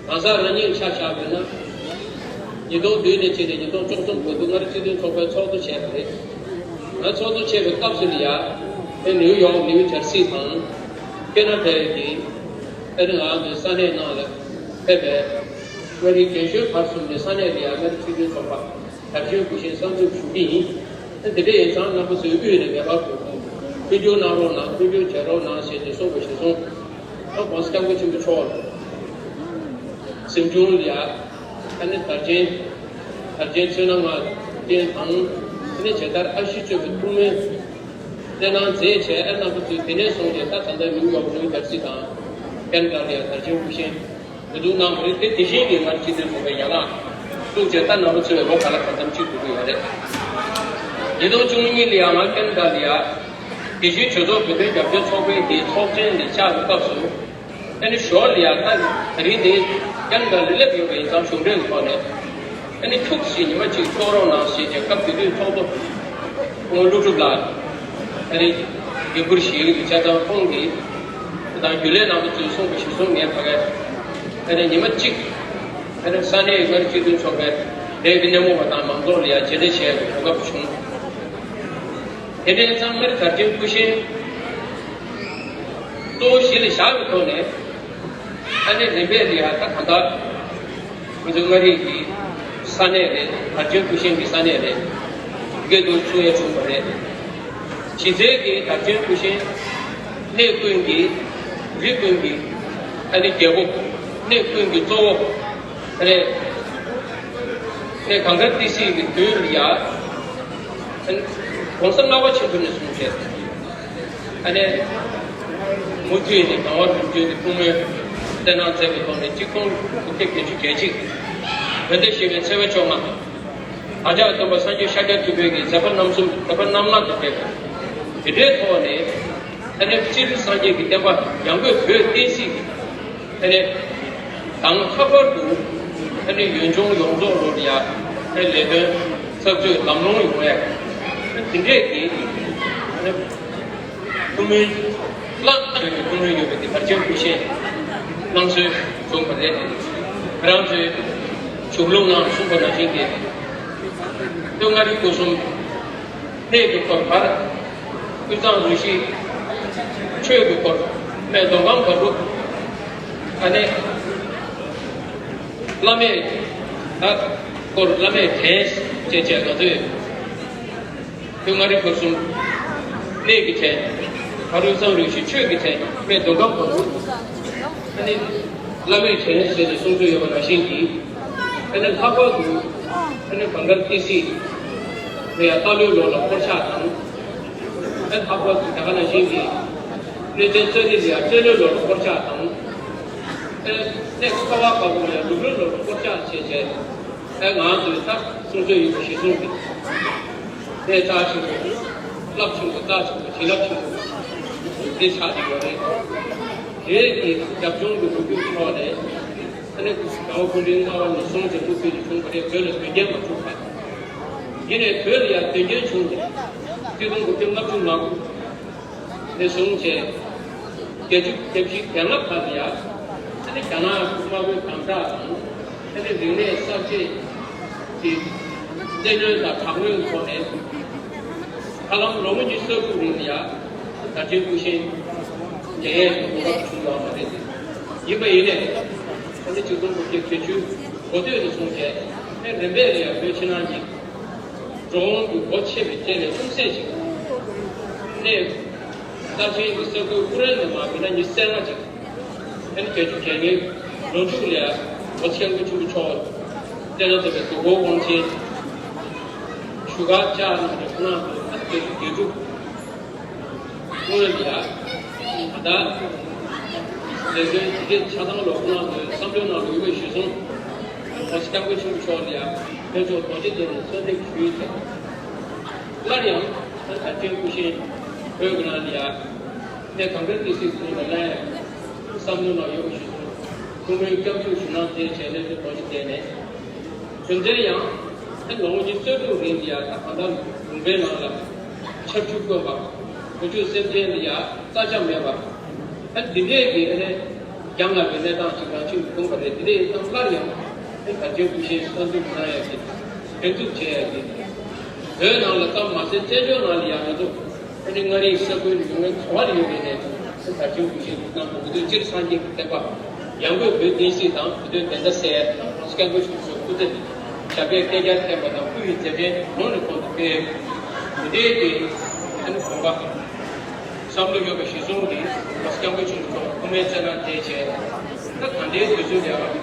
གང་ཟག་རང་ཉིད་ཆ་བཞག་པ་ཡིན་ན། ཉིས་སྟོང་བདུན་ནས་བྱས་ནས་ཉིས་སྟོང་བཅུ་གསུམ་བར་དུ་མངའ་རིས་སྤྱི་མཐུན་ཚོགས་པའི་ཚོགས་གཙོ་བྱས་པ་རེད། ང་ཚོགས་གཙོ་བྱས་པའི་སྐབས་སུ་ལ་ཡ། ཨེ་ནིའུ་ཡོག་ནིའུ་ཇར་སི་དང་། ཁེ་ན་ཌའི་གི། ཨེ་ནི་ང་ཚོའི་ས་གནས་ནང་ལ་ཕེབས་པའི། མངའ་རིས་རྒན་གཞོན་བར་གསུམ་ནས་ས་གནས་ལ་ཡ་མངའ་རིས་སྤྱི་མཐུན་ཚོགས་པ། དར་ཆེན་སྐུ་ཆེན་གསར་འཛུགས་ཞུ་གི་ཡིན། ཨེ་དེ་འདྲ་ཡིན་ཙང་རྣམ་པ་ཚོས་དབུས་ནས་ངེས་པར་དུ་མཐུན་འགྱུར་གནང་རོགས་གནང་། མཐུན་འགྱུར་བྱེད་རོགས་གནང་ཞེས་ཏེ་གསུངས་པ་གཞིར་བཟུང་། ཨ་༸གོང་ས་༸སྐྱབས་མགོན་ཆེན་པོ་མཆོག་ལ་གཟིམ་ཆུང་ལ་ཡ། ཨ་ནི་དར་ཆེན། དར་ཆེན་ཚོན་སྣ་ལྔ་ཅན་དང་། ཨ་ནི་མཇལ་དར་ཨ་བཞི་གཙོས་པའི་ཐུགས་སྨོན་བསྩལ་གནང་མཛད་བྱས། ཨ་རྣམ་པ་ཚོས་དེ་ནས་བཟུང་སྟེ་ད་ད་ལྟ་ནིའུ་ཡོག་ནིའུ་ཇར་སི་དང་། ཁེ་ན་ཌ་ལ་ཡ་དར་ཆེན་སྐུ་ཆེན་འབོད་འདུག་གནང་བ་རེད། དེ་དེ་བཞིན་གྱི་མངའ་རིས་སྤྱི་མཐུན་ཚོགས་པའི་ཡན་ལག་བཙུགས་བྱས། ད་རྣམ་པ་ཚོས་ལོ་ག་ལ་གང་འཚམ་ཅིག་འགྲོ་གི་ཡོད་རེད། ཉིས་སྟོང་བཅུ་གཉིས་ལ་ཡ་ང་ཁེ་ན་ཌ་ལ་ཡ། དེ་བཞིན་གྲོས་ཚོགས་བོད་དོན་རྒྱབ་སྐྱོར་ཚོགས་པའི་དེའི་ཚོགས་ཆེན་ལ་བཅར་བའི་སྐབས་སུ། ཨ་ནི་ཞོར་ལ་ཡ་ད་ད་རིང་དེ་ཁེ་ན་ཌ་ལ་སླེབས་ཡོད་པ་ཡིན་ཙང་གཞུང་འབྲེལ་གྱི་ཐོག་ནས། ཨ་ནི་ཁྱུག་ཅིག་ཉི་མ་གཅིག་ཚོགས་རོགས་གནང་ཞེས་བྱས། སྐབས་དེ་དུས་ཚོགས་གཙོ་སྐུ་ངོ་ཀླུ་སྒྲུབ་ལགས། ཨ་ནི་འགན་འཁུར་བཞེས་ཀྱི་འདུག་བྱས་ཙང་ཁོང་གིས་དང་རྒྱུན་ལས་རྣམ་པ་ཚོས་གསུངས་པ་གཞིར་བཟུང་ངས་ཕ་གིར། ཨ་ནི་ཉི་མ་གཅིག་ཨ་ནི་ས་གནས་མངའ་རིས་སྤྱི་མཐུན་ཚོགས་པའི་ལས་ཀྱི་སྣེ་མོ་བ་དང་མང་ཚོགས་ལ་ཡ་མཇལ་འཕྲད་བྱས་པའི་གོ་སྐབས་བྱུང་། དེ་འདྲ་ཡིན་ཙང་མངའ་རིས་དར་ཆེན་སྐུ་ཆེན་གཙོ་བོ་གཞི་ལ་བཞག་པའི་ཐོག་ནས། ཨ་ནི་རིམ་པས་ལ་ཡ་ད་གང་ལྟར་ང་ཚོའི་མངའ་རིས་ཀྱི་ས་གནས་རེད། དར་ཆེན་སྐུ་ཆེན་གྱི་ས་གནས་རེད། དགེ་འདུན་ཚུགས་ཡ་བྱུང་བ་རེད། གཞི་རྩའི་གི་དར་ཆེན་སྐུ་ཆེན་གནས་ཀུན་གྱི། རིགས་ཀུན་གྱི། ཨ་ནི་རྒྱལ་པོ། གནས་ཀུན་གྱི་གཙོ་བོ། ཨ་ནི་གནས་གངས་དཀར་ཏི་སེའི་གི་མདུན་ལ་ཡ། ཨ་ནི་༸གོང་ས་ལྔ་པ་ཆེན་པོ་ནས་བཟུང་སྟེ། ཨ་ནི་མུ་མཐུད་ནས་གང་བ་ལྷུན་གྱིས་ཀྱི་ཐུགས་སྨོན་བསྩལ་གནང་མཛད་པའི་ཐོག་ནས། ཆིག་སྟོང་དགུ་བརྒྱ་བརྒྱད་ཅུ་གྱ་གཅིག་བོད་ཟླ་བཞི་པའི་ཚེས་པ་བཅོ་ལྔ། བདག་ཅག་སྟོན་པ་སངས་རྒྱས་ཤཱཀྱ་ཐུབ་པའི་གི་མཛད་པ་རྣམ་གསུམ། མཛད་པ་རྣམ་ལྔ་དང་འབྲེལ་བའི་དེ་འདྲའི་ཐོག་ནས། ཨ་ནི་སྤྱིར་སངས་རྒྱས་ཀྱི་བསྟན་པ་ཡང་སྒོས་བོད་བསྟན་སྲིད་ཀྱི། ཨ་ནི་དང་ལྷག་པར་དུ། ཨ་ནི་ཡུལ་ལྗོངས་ཡོངས་རྫོགས་ལོ་ལ་ཡ། ཨ་ནི་ལས་དོན་གསར་འཛུགས་ལམ་ལྷོང་ཡོང་ཡ། ཨ་ནི་དེ་འདྲས་ཀྱི། ཨ་ནི་ཐུགས་སྨོན་བླ་ན་མེད་པའི་ཐུགས་སྨོན་ཡོད་པའི་གི་དར་ཆེན་སྐུ་ཆེན་གནང་སྲོལ་བྱུང་བ་རེད། ང་རང་ཚོའི་བཞུགས་ལུང་ནང་གསུངས་པ་ནང་བཞིན་གྱི། སྟོད་མངའ་རིས་སྐོར་གསུམ། གནས་ཀྱི་སྐོར་བར། དབུས་གཙང་རུ་བཞི། ཆོས་ཀྱི་སྐོར་སྨད་མདོ་ཁམས་བར་དུ། ཨ་ནི་བླ་མེད་ད་སྐོར་བླ་མེད་གྲས་བཅས་བཅས་ང་ཚོས། སྟོད་མངའ་རིས་སྐོར་གསུམ། གནས་ཀྱི་གྲས། བར་དབུས་གཙང་རུ་བཞི། ཆོས་ཀྱི་གྲས་སྨད་མདོ་ཁམས་བར་དུ། ཨ་ནི་བླ་མེད་གྲས་ཟེར་ནས་གསུང་སྲོལ་ཡོད་པ་ནང་བཞིན་གྱིས། ཨ་ནི་ལྷག་པར་དུ། ཨ་ནི་གངས་དཀར་ཏི་སེ་ལ་ཡ་རྟ་ལོའི་ལོ་ལ་སྐོར་ཕྱག་དང་། ཨ་ནི་ལྷག་པར་དུ་དེ་ག་ནང་བཞིན་གྱི། གནས་ཆེན་རྩ་གཉིས་ལ་ཡ་སྤྲེལ་ལོའི་ལོ་ལ་སྐོར་ཕྱག་དང་། ཨ་ནི་གནས་ཁ་བ་དཀར་པོ་ལ་ཡ་ལུག་ལོའི་ལོ་ལ་སྐོར་ཕྱག་བྱས་བྱས། ཨ་ནི་ང་ཚོས་ད་གསུང་སྲོལ་ཡོད་པ་གཞིར་བཟུང་གིས། གནས་རྩ་ཆེན་པོ། རླབས་ཆེན་པོ། རྩ་ཆེན་པོ། བྱིན་རླབས་ཆེན་པོ་དེ་ཆགས་ཀྱི་ཡོད་རེད། དེའི་གི་རྒྱབ་ལྗོངས་ཀྱི་ལོ་རྒྱུས་ཐོག་ནས། ཨ་ནི་རྒྱལ་བ་སྐུ་ཕྲེང་ལྔ་པ་ནས་བཟུང་སྟེ་མུ་མཐུད་དུ་བྱུང་བ་རེད། བོད་ལ་དོན་རྐྱེན་མ་བྱུང་བར། ཡིན་ནའི་བོད་ལ་ཡང་དོན་རྐྱེན་བྱུང་སྟེ། ཆིག་སྟོང་དགུ་བརྒྱ་ལྔ་བཅུ་ང་དགུ་ནས་བཟུང་བྱས། བརྒྱད་ཅུ་གྱ་བཞི་གྱ་ལྔ་བར་ལ་ཡ། ཨ་ནི་རྒྱ་ནག་དམར་པོའི་དམ་དྲག་དང་། ཨ་ནི་རིག་གནས་གསར་བརྗེ་གི་བཙན་གནོན་དང་དྲག་གནོན་ཐོག་ནས། ཧ་ལམ་ལོ་ངོ་ཉི་ཤུ་རྩ་དྲུག་རིང་ལ་ཡ། དར་ཆེན་སྐུ་ཆེན་ དེ་གོ་སྐབས་བྱུང་ཡོད་མ་རེད། ཡིན་པ་ཡིན་ནས་ཨ་ནི་ཆིག་སྟོང་དགུ་བརྒྱ་བརྒྱད་ཅུ་འགོ་སྟོད་ནས་བཟུང་བྱས་ཨ་རིམ་པས་ལ་ཡང་བོད་ཕྱི་ནང་གཉིས་འགྲོ་འོང་གི་སྒོ་ཕྱེ་བའི་རྐྱེན་ལས་ཅུང་ཟད་ཅིག་གནས། རྟ་ཆེན་གྱི་ས་ཁུལ་ཨུ་རན་ནས་མར་མི་སྣ་ཉི་ཤུ་རྩ་ལྔ་ཅིག་ཨ་ནི་བརྒྱད་ཅུ་གྱ་ལྔའི་ལོ་མཇུག་ལ་ཡང་ལོ་སྐྱབས་མགོན་ཆེན་པོ་མཆོག་བསྟན་རབ་བསྟན་པའི་དུས་འཁོར་དབང་ཆེན་བཞུགས་སྒར་ལྕགས་ནང་དུ་ཁོང་རྣམ་པ་ཨ་ནི་བརྒྱད་ཅུ་གྱ་དྲུག་སྔོན་ལ་ཡ། ད་ལྟ་ལས་དོན་དེ་གའི་ཆ་ཚང་ལོ་ཁོང་རྣམ་པའི་བསམ་བློའི་ནང་ལ་ཡོད་པའི་གཞི་བཟུང་། ཁོང་སྐྱབས་མགོན་ཆེན་པོ་མཆོག་ལ་ཡ་ཕན་ཕྱོགས་རྡོ་རྗེ་གདན་ནས་གསོལ་འདེབས་ཞུས་ཏེ། སླར་ཡང་ད་དར་ཆེན་སྐུ་ཞབས་བོད་ཀྱི་ནང་ལ་ཡ་གནས་གང་གར་དེ་སྲིད་དུ་ལ་ལ་ཡ་བསམ་བློའི་ནང་ཡོད་པའི་གཞི་བཟུང་། ཐུགས་སྨོན་སྐྱབས་འཇུག་ཞུ་གནང་དེ་བྱས་ནས་དེ་རྡོ་རྗེ་གདན་ནས། རྒྱུ་མཚན་ཡང་ཨ་ལོ་ངོ་ཉི་ཤུ་རྩ་དྲུག་རིང་ལ་ཡ་ད་གང་ལྟར་ལུང་པའི་ནང་ལ་ཆར་ཆུ་དཀོན་པ། བུ་ཆུ་སེམས་ཅན་ལ་ཡ་རྩྭ་ཆ་མེད་པ། ཨ་འདི་འདྲས་ཀྱི་ཨ་ནི་རྒྱང་ལ་བའི་གནས་སྟངས་ཤིག་རང་བཞིན་གྱིས་འཁྲུངས་པ་རེད། འདི་འདྲས་ཡིན་ཙང་སླར་ཡང་ཨ་དར་ཆེན་སྐུ་ཞབས་གསར་འཛུགས་གནང་ཡ་གི་འགན་འཛུགས་བྱས་ཡ་གི་བོད་ནང་ལ་ཙམ་མ་ཟད་བཙན་བྱོལ་ནང་ལ་ཡང་ང་ཚོ། ཨ་ནི་མངའ་རིས་ས་ཁུལ་ཡོང་མཁན་ག་བར་ཡོད་པའི་ནས་ཨ་དར་ཆེན་སྐུ་ཞབས་ཀྱི་རྣམ་པ་འོ་དོད་སྤྱིར་སངས་རྒྱས་ཀྱི་བསྟན་པ་ཡང་སྒོས་བོད་བསྟན་སྲིད་དང་བོད་དོན་བདེན་མཐའ་གསལ་སྐྱབས་མགོན་ཆེན་པོ་མཆོག་སྐུ་ཚེ་ཞབས་པད་བསྐལ་བརྒྱར་བརྟན་པ་དང་སྐུ་ཡི་མཛད་འཕྲིན་ལོངས་སུ་སྤྱོད་པའི་འོ་དེ་གའི་ཨ་ནི་དགོངས་པ་བསམ་བློ་ཡོད་པ་གཞི་བཟུང་གིས་སྐྱབས་མགོན་ཆེན་པོ་མཆོག་ཐུགས་སྨོན་བསྩལ་གནང་དེ་བྱས། ད་ད་ལྟའི་དུས་ཚོད་ལ་ཡང་ཨ་ནི་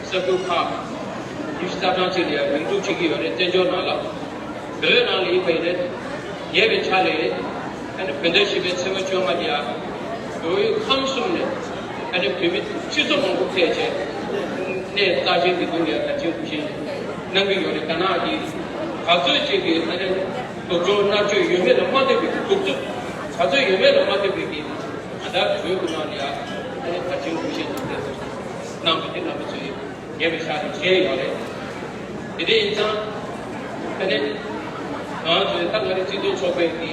ས་ཁུལ་ཁག་ཉི་ཤུ་རྩ་གྲངས་ཅིག་ལ་ཡང་ཡོངས་འཛུགས་བྱེད་ཀྱི་ཡོད་རེད། བཙན་བྱོལ་ནང་ལ། བོད་ནང་ལ་ཡིན་པ་ཡིན་ན་ཉེ་བའི་ཆར་ལ་ཨ་ནི་བོད་ཟླ་བཞི་པའི་ཚེས་པ་བཅོ་ལྔ་ཉིན་ཡང་བོད་ཡུལ་ཁམས་གསུམ་ནས་ཨ་ནི་བོད་མི་སྤྱི་ཚོགས་མང་པོ་ཕེབས་བྱས་གནས་རྟགས་ཅན་གྱི་མདུན་ལ་དར་ཆེན་སྐུ་བཞེངས་གནང་གི་ཡོད་རེད། རྒྱ་ནག་གི་ག་ཚོད་ཅིག་གི་ཨ་ནི་སྡུག་སྦྱོང་མནར་གཅོད་ཡོད་མེད་ལ་མ་ལྟོས་པའི་གདུག་རྩུབ་ག་ཚོད་ཡོད་མེད་ལ་མ་ལྟོས་པའི་གི་ད་ལྟ་བོད་ཀྱི་ནང་ལ་ཡང་ཨ་ནི་དར་ཆེན་སྐུ་བཞེངས་གནང་གི་དེ་རྣམ་པ་ཚོས། ཉེ་བའི་ཆར་དུ་བྱས་ཡོད་རེད། དེ་འདྲ་ཡིན་ཙང་ཨ་ནི་ང་ཚོའི་ད་ང་རའི་སྤྱི་མཐུན་ཚོགས་པའི་གི་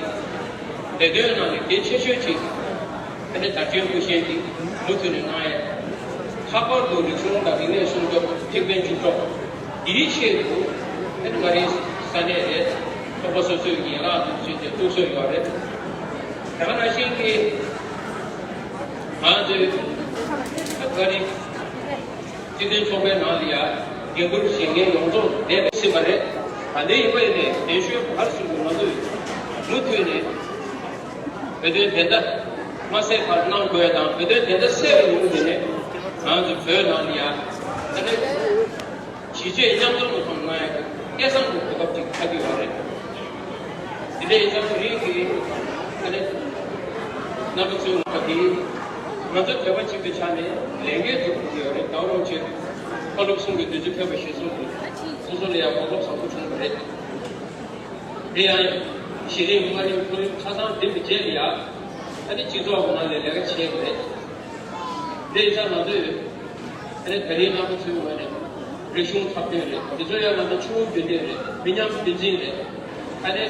ལས་དོན་ནང་ནས་གལ་ཆེ་ཤོས་ཅིག་ཨ་ནི་དར་ཆེན་སྐུ་བཞེངས་ཀྱི་མུ་མཐུད་ནས་གནང་ཡས། ལྷག་པར་དུ་རིག་གཞུང་དང་རིག་གནས་སྲུང་སྐྱོབ་ཐེག་པའི་བཅུ་གྲོགས་འདིའི་ཆེད་དུ་ཨ་ནི་ང་རའི་ས་གནས་རེད། ཚོགས་པ་སོ་སོའི་གི་ཡན་ལག་དང་བཅས་ཏེ་གཏུག་སྲོལ་ཡོད་རེད། དེ་ག་ནང་བཞིན་གྱི་ང་ཚོའི་ད་ང་རའི་སྤྱི་མཐུན་ཚོགས་པའི་ནང་ལ་ཡང་འགན་འཁུར་བཞེས་མཁན་ཡོངས་རྫོགས་བསྡད་པ་ཟིན་པ་རེད། ད་ལྟའི་ཡིན་པ་ཡིན་ནའི་གདན་ཞུའི་བར་གསུམ་དུ་ང་ཚོས་མུ་མཐུད་ནས་བོད་དོན་བདེན་མཐའ་མ་གསལ་བར་གནང་དགོས་དང་། བོད་དོན་བདེན་མཐའ་གསལ་བའི་ལུགས་དེ་ནས་ང་ཚོ་བོད་ནང་ལ་ཡང་ཨ་ནི། གཞིས་བྱེས་མཉམ་འཛོམས་ཀྱི་ཐོག་ནས་སྐལ་བཟང་གི་གོ་སྐབས་ཅིག་ཆགས་ཀྱི་ཡོད་རེད། དེ་འདྲ་ཡིན་ཙང་དེ་རིང་གི་ཨ་ནི་རྣམ་པ་ཚོའི་ངོ་དེ་ང་ཚོ་བོད་པ་གཅིག་པའི་ཆ་ནས་ལས་འགན་དུ་གོ་གི་ཡོད་རེད། ད་རུང་ཆེད་དུ་བཀའ་སློབ་གསུང་གི་དུས་ཚོད་ཕེབས་པ་ཞིག་སོང་དུས་སོ་སོ་ལ་ཡང་གོ་སྐབས་བཟང་པོ་བྱུང་བ་རེད། དེ་ཡང་གཞི་རིམ་མངའ་རིམ་མཐོ་རིམ་ཆ་ཚང་འགྲིམ་པའི་རྗེས་ལ་ཡང་ཨ་ནི་སྤྱི་ཚོགས་ནང་ལ་ལས་ཀ་བྱས་པ་རེད། དེ་ཡིན་ཙང་ང་ཚོས་ཨ་ནི་ད་རིང་རྣམ་པ་ཚོའི་ངོས་ནས་རིག་གཞུང་འཁྲབ་སྟོན་རེད། དེ་ཚོ་ཡང་ང་ཚོ་ཆུ་བོ་རྒྱུན་ལྡན་རེད། མི་ཉམས་རྒྱུན་འཛིན་རེད། ཨ་ནི་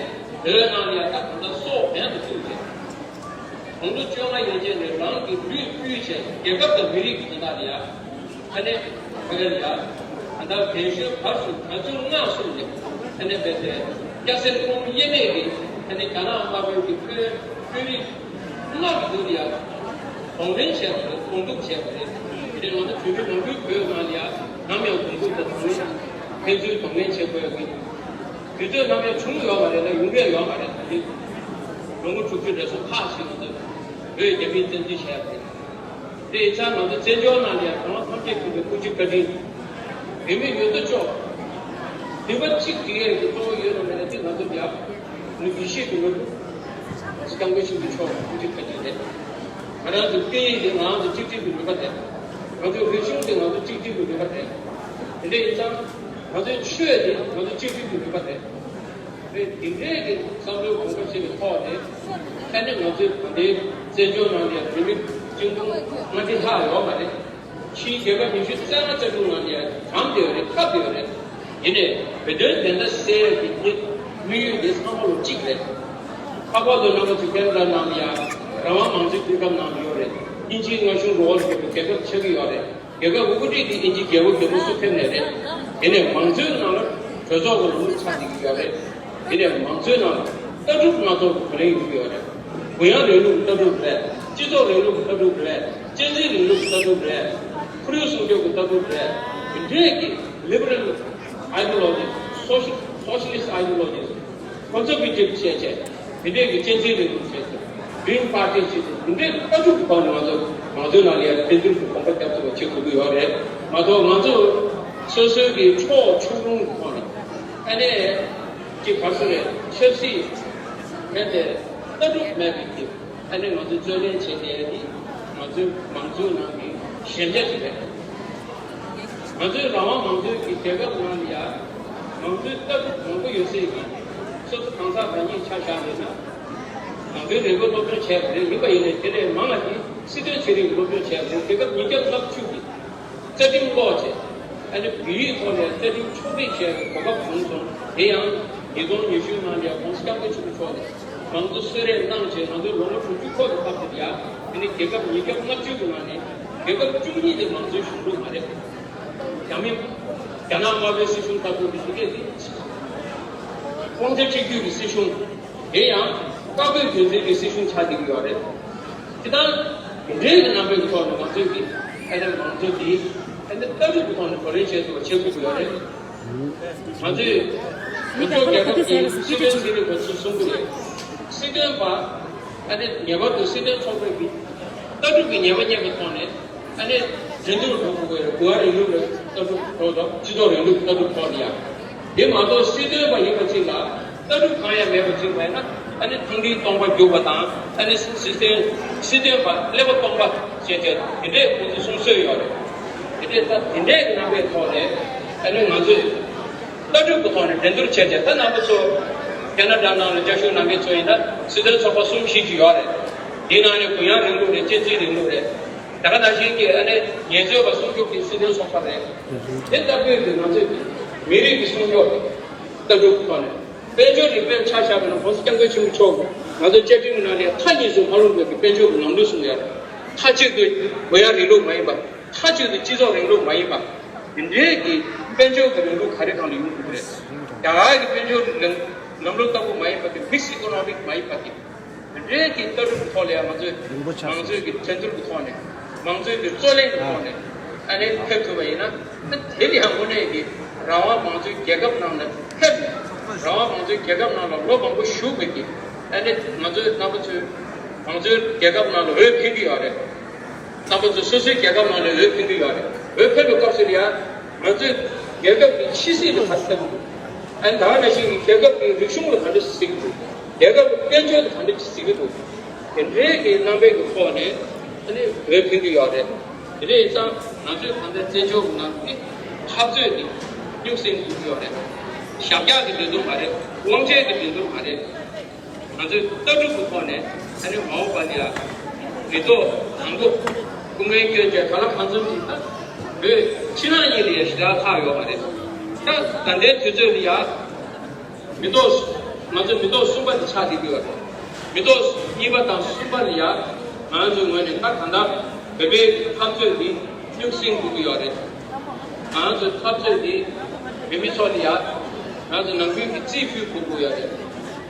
བོད་ནང་ལ་ཡང་ད་གང་ལྟར་སྲོག་འབེན་དུ་བཙུགས་རེད། དགུང་ལོ་བཅོ་ལྔ་ཡན་ཆད་ནས་རང་གི་ལུས་ཕུལ་བྱས་རྒྱལ་ཁབ་དང་མི་རིགས་ཀྱི་དོན་དག་ལ་ཡང་ཨ་ནི་བོད་ལ་ཡང་ད་ལྟ་གདན་ཞུའི་བར་དུ་ག་ཚོད་མངགས་སོང་ནས་ཨ་ནི་བོད་དེ་སྐྱ་སེར་ཀུན་དབྱེ་མེད་ཀྱིས་ཨ་ནི་རྒྱ་ནག་དམར་པོའི་གི་དཔོན་དཔོན་རིགས་སྔར་བཞིན་ཡང་གདོང་ལེན་བྱས་པ་རེད། གདོང་གཏུག་བྱས་པ་རེད། དེ་ནས་ང་ཚོ་བོད་མི་ནང་ཁུལ་བོད་ནང་ལ་ཡང་ནམ་ཡང་གདོང་གཏུག་དང་གདོང་ལེན་ཕན་ཚུན་གདོང་ལེན་བྱེད་དགོས་ཀྱི་དུས་ཚོད་ནམ་ཡང་བྱུང་ཡོད་མ་རེད་ལ་ཡོང་གི་ཡོད་མ་རེད། ད་ལྟའི་ལོ་ངོ་དྲུག་ཅུ་རེ་ཟུང་ཁག་ཅིག་ང་ཚོ་བོད་རྒྱ་མིས་བཙན་འཛུལ་བྱས་པ་རེད། དེ་ཡིན་ཙང་ང་ཚོ་བཙན་བྱོལ་ནང་ལ་ཡང་གང་ལ་ཐམས་ཅད་མཁྱེན་པའི་སྐུ་ཚེ་བཀའ་དྲིན། བོད་མི་ཡོད་དོ་ཅོག་བོད་པ་གཅིག་བསྒྲིག་ཡས་ཀྱི་གཙོ་བོ་ཡོད་ན་མེད་ན་དེ་ང་ཚོ་རྒྱ་ནུབ་ཡེ་ཤེས་ཀྱི་ནོར་བུ་སྐྱབས་མགོན་ཆེན་པོ་མཆོག་སྐུ་ཚེ་བཀའ་དྲིན་རེད། ང་རང་ཚོའི་སྐད་ཡིག་དེ་ང་རང་ཚོ་གཅིག་སྒྲིལ་གྱི་ནུས་པ་དེ། ང་ཚོའི་རིག་གཞུང་དེ་ང་ཚོ་གཅིག་སྒྲིལ་གྱི་ནུས་པ་དེ། དེ་འདྲ་ཡིན་ཙང་ང་ཚོའི་ཆོས་དེ་ང་ཚོ་གཅིག་སྒྲིལ་གྱི་ནུས་པ་དེ། རེད། དེ་འདྲའི་གི་བསམ་བློའི་གོམ་ཁ་ཕྱེ་བའི་ཐོག་ནས་ཨ་ནི་ང་ཚོའི་ད་ལྟའི་བཙན་བྱོལ་ནང་ལ་ཡང་བོད་མི་སྤྱི་འབུམ་ལྔ་ཁྲི་ལྷག་ཡོད་མ་རེད། ཕྱིའི་རྒྱལ་ཁབ་ཉི་ཤུ་རྩ་ལྔ་རྩ་དྲུག་ནང་ལ་ཡང་གྲམ་བསྡད་ཡོད་རེད། ཁབ་བསྡད་ཡོད་རེད། ཡིན་ནའི་བོད་དོན་བདེན་མཐའ་གསལ་གྱི་དམིགས་ཡུལ་འདི་ཚང་མ་ལོ་གཅིག་རེད། ཁ་པར་དུ་རྣམ་པ་ཚོ་ཁེ་ན་ཌ་ནང་ལ་ཡང་རང་དབང་མང་གཙོའི་དུས་སྐབས་ནང་ལ་ཡོད་རེད། དབྱིན་ཇིའི་མངའ་གཞུང་རོགས་ཞུ་བའི་རྒྱལ་ཁབ་ཆགས་ཀྱི་ཡོད་རེད། རྒྱལ་ཁབ་དབུ་ཁྲིད་དེ་དབྱིན་ཇིའི་རྒྱལ་པོ་རྒྱལ་པོ་སུ་ཕེབས་ནས་རེད། དེ་ནས་མང་གཙོའི་ནང་ལ་གྲོས་ཚོགས་ཀྱི་ལམ་ལུགས་ཆགས་བསྡད་ཀྱི་ཡོད་རེད། དེ་ནས་མང་གཙོའི་ནང་ལ་ལྟ་གྲུབ་སྣ་ཚོགས་ཀྱི་བགྲོ་གླེང་ཡོང་གི་ཡོད་རེད། གུ་ཡངས་རིང་ལུགས་ལྟ་གྲུབ་རེད། སྤྱི་ ཚོགས་རིང་ལུགས་ཀྱི་ལྟ་གྲུབ་རེད། གཅན་གཟན་རིང་ལུགས་ཀྱི་ལྟ་གྲུབ་རེད། ཁོར་ཡུག་སྲུང་སྐྱོབ་ཀྱི་ལྟ་གྲུབ་རེད། དེ་འདྲས་ཀྱི་liberal ideologies, social, socialist ideologies ཁོ་ཚོ་གི་ཅིག་བྱས་བྱས། དེ་འདྲས་ཀྱི་གཅན་གཟན་རིང་ལུགས་བྱས་བྱས། Green Party བྱས་བྱས། དེ་འདྲས་ཀྱི་ལྟ་གྲུབ་ཀྱི་ཐོག་ནས་ང་ཚོ་མང་གཙོའི་ནང་ལ་ཡར་བསྟན་འཛིན་གྱི་གོམ་པ་རྒྱབ་ཐུབ་པ་བྱེད་དགོས་ཀྱི་ཡོད་རེད་མ་གཏོགས། ང་ཚོ་སོ་སོའི་གི་ཕྱོགས་ཕྱོགས་ལྷུང་གི་ཐོག་ནས་ཨ་ནི་ཅིག་ག་རེ་ཟེར་རེད། ཆབ་སྲིད་མེད་པའི་ལྟ་གྲུབ་མེད་པའི་གི་ཨ་ནི་ང་ཚོས་རྩོད་ལེན་བྱེད་བསྡད་ཡ་འདི་ང་ཚོའི་མང་གཙོའི་ནང་གི་ཞན་ཆ་ཞིག་རེད། ང་ཚོའི་རང་དབང་མང་གཙོའི་གི་རྒྱལ་ཁབ་ནང་ལ་ཡ་མང་གཙོའི་ལྟ་གྲུབ་མང་པོ་ཡོད་སའི་ནང་ནས་སོ་སོ་གང་ཟག་རང་ཉིད་ཆ་བཞག་ཡོད་ན། ནང་དོན་རིག་པ་སློབ་སྦྱོང་བྱས་པ་རེད། ཡིན་པ་ཡིན་ནའི་དེ་ལས་མང་བ་དེ་སྲིད་དོན་ཆེ་རིགས་སློབ་སྦྱོང་བྱས་པ་རེད། རྒྱལ་ཁབ་ཉིས་བརྒྱ་ལྔ་བཅུ་གི་རྩ་ཁྲིམས་ཀློག་བྱས། ཨ་ནི་བོད་ཡིག་ཐོག་ནས་རྩ་ཁྲིམས་ཕྱོགས་སྒྲིག་བྱས་པའི་གོ་སྐབས་བྱུང་སོང་། དེ་ཡང་ཉིས་སྟོང་ཉི་ཤུའི་ནང་ལ་༸གོང་ས་༸སྐྱབས་མགོན་ཆེན་པོ་མཆོག་ནས་མང་གཙོ་གསོལ་རས་གནང་བྱས། ང་ཚོའི་ལོ་ངོ་དྲུག་ཅུ་འཁོར་བའི་སྐབས་དེར་ཡ། ཨ་ནི་རྒྱལ་ཁབ་ཉིས་བརྒྱ་ལྔ་བཅུ་གི་ནང་ནས་རྒྱལ་ཁབ་བཅུ་གཉིས་དེ་མང་གཙོའི་གཞུང་ལུགས་མ་རེད། རྒྱ་མི་རྒྱ་ནག་དམར་པོའི་སྲིད་གཞུང་ལྟ་བུ་གི་དེ་གས་དེ་དབང་ཆ་གཅིག་གྱུར་གྱི་སྲིད་གཞུང་། དེ་ཡང་བཀའ་བཀོད་དོན་འཛིན་གྱི་སྲིད་གཞུང་ཆགས་བསྡད་ཀྱི་ཡོད་རེད། དེ་ལྟར་དེ་འདྲའི་གི་རྣམ་པའི་ཐོག་ནས་ང་ཚོས་ཀྱི་ཨ་ནི་མང་གཙོ་འདི་ཨ་ནི་ལྟ་གྲུབ་ཀྱི་ཐོག་ནས་གོ་རིམ་བྱེད་ཐུབ་པ་བྱེད་དགོས་ཀྱི་ཡོད་རེད། ང་ཚོས་མི་ཐོག་རྒྱལ་ཁབ་ཀྱི་སྲིད་དོན་ཟེར་བའི་སྐོར་ཚོ་གསུང་གི་རེད། སྲིད་དོན་པ་ཨ་ནི་ངེས་པར་དུ་སྲིད་དོན་ཚོགས་པའི་གི་ལྟ་གྲུབ་ཀྱི་ངེས་པ་རྙེད་པའི་ཐོག་ནས། ཨ་ནི་འགྲན་བསྡུར་འགྲོ་དགོས་ཀྱི་རེད། གུ་ཝེ་རིང་ལུགས་ལ་ལྟ་གྲུབ་ཐོག་དང་སྤྱི་ཚོགས་རིང་ལུགས་ལྟ་གྲུབ་ཐོག་ནས་ཡང་། དེ་མ་གཏོགས་སྲིད་དོན་པ་ཡིན་པ་ཅིག་ལ་ལྟ་གྲུབ་གང་ཡང་མེད་པ་ཅིག་མ་ཡིན་ན། ཨ་ནི་ཐང་འདིའི་སྟོང་པ་རྒྱུག་པ་དང་། ཨ་ནི་སྲིད་དོན་སྲིད་དོན་པ་ཀླད་པ་སྟོང་པ་བྱས་བྱས་དེ་འདྲས་ཁོང་ཚོ་གསུང་སྲོལ་ཡོད་རེད། དེ་འདྲས་ད་དེ་འདྲས་ཀྱི་རྣམ་པའི་ཐོག་ནས་ཨ་ནི་ང་ཚོས་ལྟ་གྲུབ་ཀྱི་ཐོག་ནས་འགྲན་བསྡུར་བྱས་བྱས། ད་རྣམ་པ་ཚོ་ཁེ་ན་ཌ་ནང་ལ་བཅའ་བཞུགས་གནང་མཁན་ཚོ་ཡིན་ན་སྲིད་དོན་ཚོགས་པ་གསུམ་བཞི་ཅིག་ཡོད་རེད། དེའི་ནང་ནས་གུ་ཡངས་རིང་ལུགས་རེད། གཅན་གཟན་རིང་ལུགས་རེད། ད་ག་ནང་བཞིན་གྱི་ཨ་ནི་ངལ་རྩོལ་པ་སྲུང་སྐྱོབ་ཀྱི་སྲིད་དོན་ཚོགས་པ་རེད། དེ་ལྟ་བུའི་གི་ང་ཚོས་མི་རིགས་ཀྱི་སྲུང་སྐྱོབ་ལྟ་གྲུབ་ཐོག་ནས། དཔལ་འབྱོར་རིག་པའི་ཆ་བཞག་པ་ན་༸གོང་ས་༸སྐྱབས་མགོན་ཆེན་པོ་མཆོག་ང་ཚོ་བཅའ་ཁྲིམས་ནང་ནས་མཐའ་གཉིས་སུ་མ་ལྷུང་བའི་གི་དཔལ་འབྱོར་གྱི་ལམ་ལུགས་གསུངས་ཡོད། མཐའ་གཅིག་ཏུ་གུ་ཡངས་རིང་ལུགས་མ་ཡིན་པ། མཐའ་གཅིག་ཏུ་སྤྱི་ཚོགས་རིང་ལུགས་མ་ཡིན་པ། དེ་འདྲའི་གི་དཔལ་འབྱོར་གྱི་རིང་ལུགས་ག་རེ་སྒང་ལ་ཡོང་ཐུབ་ཀྱི་རེད། རྒྱ་གར་གྱི་དཔལ་འབྱོར་ལམ་ལམ་ལུགས་ལྟ་བུ་མ་ཡིན་པ་དེ། མིག་སི་ཨི་ཀོ་ནོ་མིག་མ་ཡིན་པ་དེ། དེ་འདྲའི་གི་ལྟ་གྲུབ་ཐོག་ལ་ཡང་ང་ཚོས་རིན་པོ་ཆེ་མང་གཙོའི་གི་འགྲན་བསྡུར་གྱི་ཐོག་ནས། མང་གཙོའི་གི་རྩོད་གླེང་གི་ཐོག་ནས་ཨ་ནི་ཕེབས་ཐུབ་པ་ཡིན་ན། ད་དེ་ལ་ཡང་དངོས་གནས་ཀྱི་རང་དབང་མང་གཙོའི་རྒྱལ་ཁབ་ནང་ལ་ཕེབས་ནས། རང་དབང་མང་གཙོའི་རྒྱལ་ཁབ་ནང་ལ་ལོ་མང་པོ་བཞུགས་པའི་གི་ཨ་ནི་ང་ཚོའི་རྣམ་པ་ཚོའི་མང་གཙོའི་རྒྱལ་ཁབ་ནང་ལ་འོས་འཕེན་གྱི་ཡོད་རེད། རྣམ་པ་ཚོ་སོ་སོའི་རྒྱལ་ཁབ་ནང་ནས་འོས་འཕེན་གྱི་ཡོད་རེད། འོས་འཕེན་པའི་སྐབས་སུ་ལ་ཡང་ང་ཚོས་རྒྱལ་ཁབ་ཀྱི་ཕྱི་སྲིད་ལ་ག་རེ་ཟེར་གྱི་འདུག་ཨ་ནི་ད་ག་ནང་བཞིན་གྱི་རྒྱལ་ཁབ་ཀྱི་རིག་གཞུང་ལ་ག་འདྲ་ཟེར་གྱི་འདུག་རྒྱལ་ཁབ་ཀྱི་དཔལ་འབྱོར་ལ་ག་འདྲ་ཟེར་གྱི་འདུག་དེ་འདྲའི་གི་རྣམ་པའི་གི་ཐོག་ནས་ཨ་ནི་འོས་འཕེན་གྱི་ཡོད་རེད། དེ་འདྲ་ཡིན་ཙང་ང་ཚོས་གང་ལྟར་བཙན་བྱོལ་གྱི་ནང་གི་འཐབ་རྩོད་འདི་སྙུག་སེམས་དགོས་ཀྱི་ཡོད་རེད། ཞབས་བཀྱག་གི་འགྲན་བསྡུར་མ་རེད། དབང་ཆའི་གི་འགྲན་བསྡུར་མ་རེད། ང་ཚོས་ལྟ་གྲུབ་ཀྱི་ཐོག་ནས་ཨ་ནི་མ་འོངས་པ་ལ་ཡ་མི་ཐོག་དང་པོ་སྐུ་ངལ་སྐྱོན་བྱས་ག་ལ་གང་འཚམ་ཞིག་ད་བོད་ཕྱི་ནང་གཉིས་ལ་ཡ་ཞེ་དྲག་ལྷག་ཡོད་མ་རེད། ད་ད་ལྟའི་དུས་ཚོད་ལ་ཡ་མི་ཐོག་ང་ཚོ་མི་ཐོག་གསུམ་པ་དེ་ཆགས་བསྡད་ཀྱི་ཡོད་རེད། མི་ཐོག་གཉིས་པ་དང་གསུམ་པ་ལ་ཡ་ང་ཚོའི་ངོས་ནས་ད་གང་ལྟར་བོད་པའི་འཐབ་རྩོད་འདི་སྙུག་སེམས་དགོས་ཀྱི་ཡོད་རེད། ང་ཚོའི་འཐབ་རྩོད་འདི་བོད་མི་ཚོ་ལ་ཡ་ང་ཚོ་ནང་ཁུལ་གྱི་རྩིས་ཕུལ་དགོས་ཀྱི་ཡོད་རེད།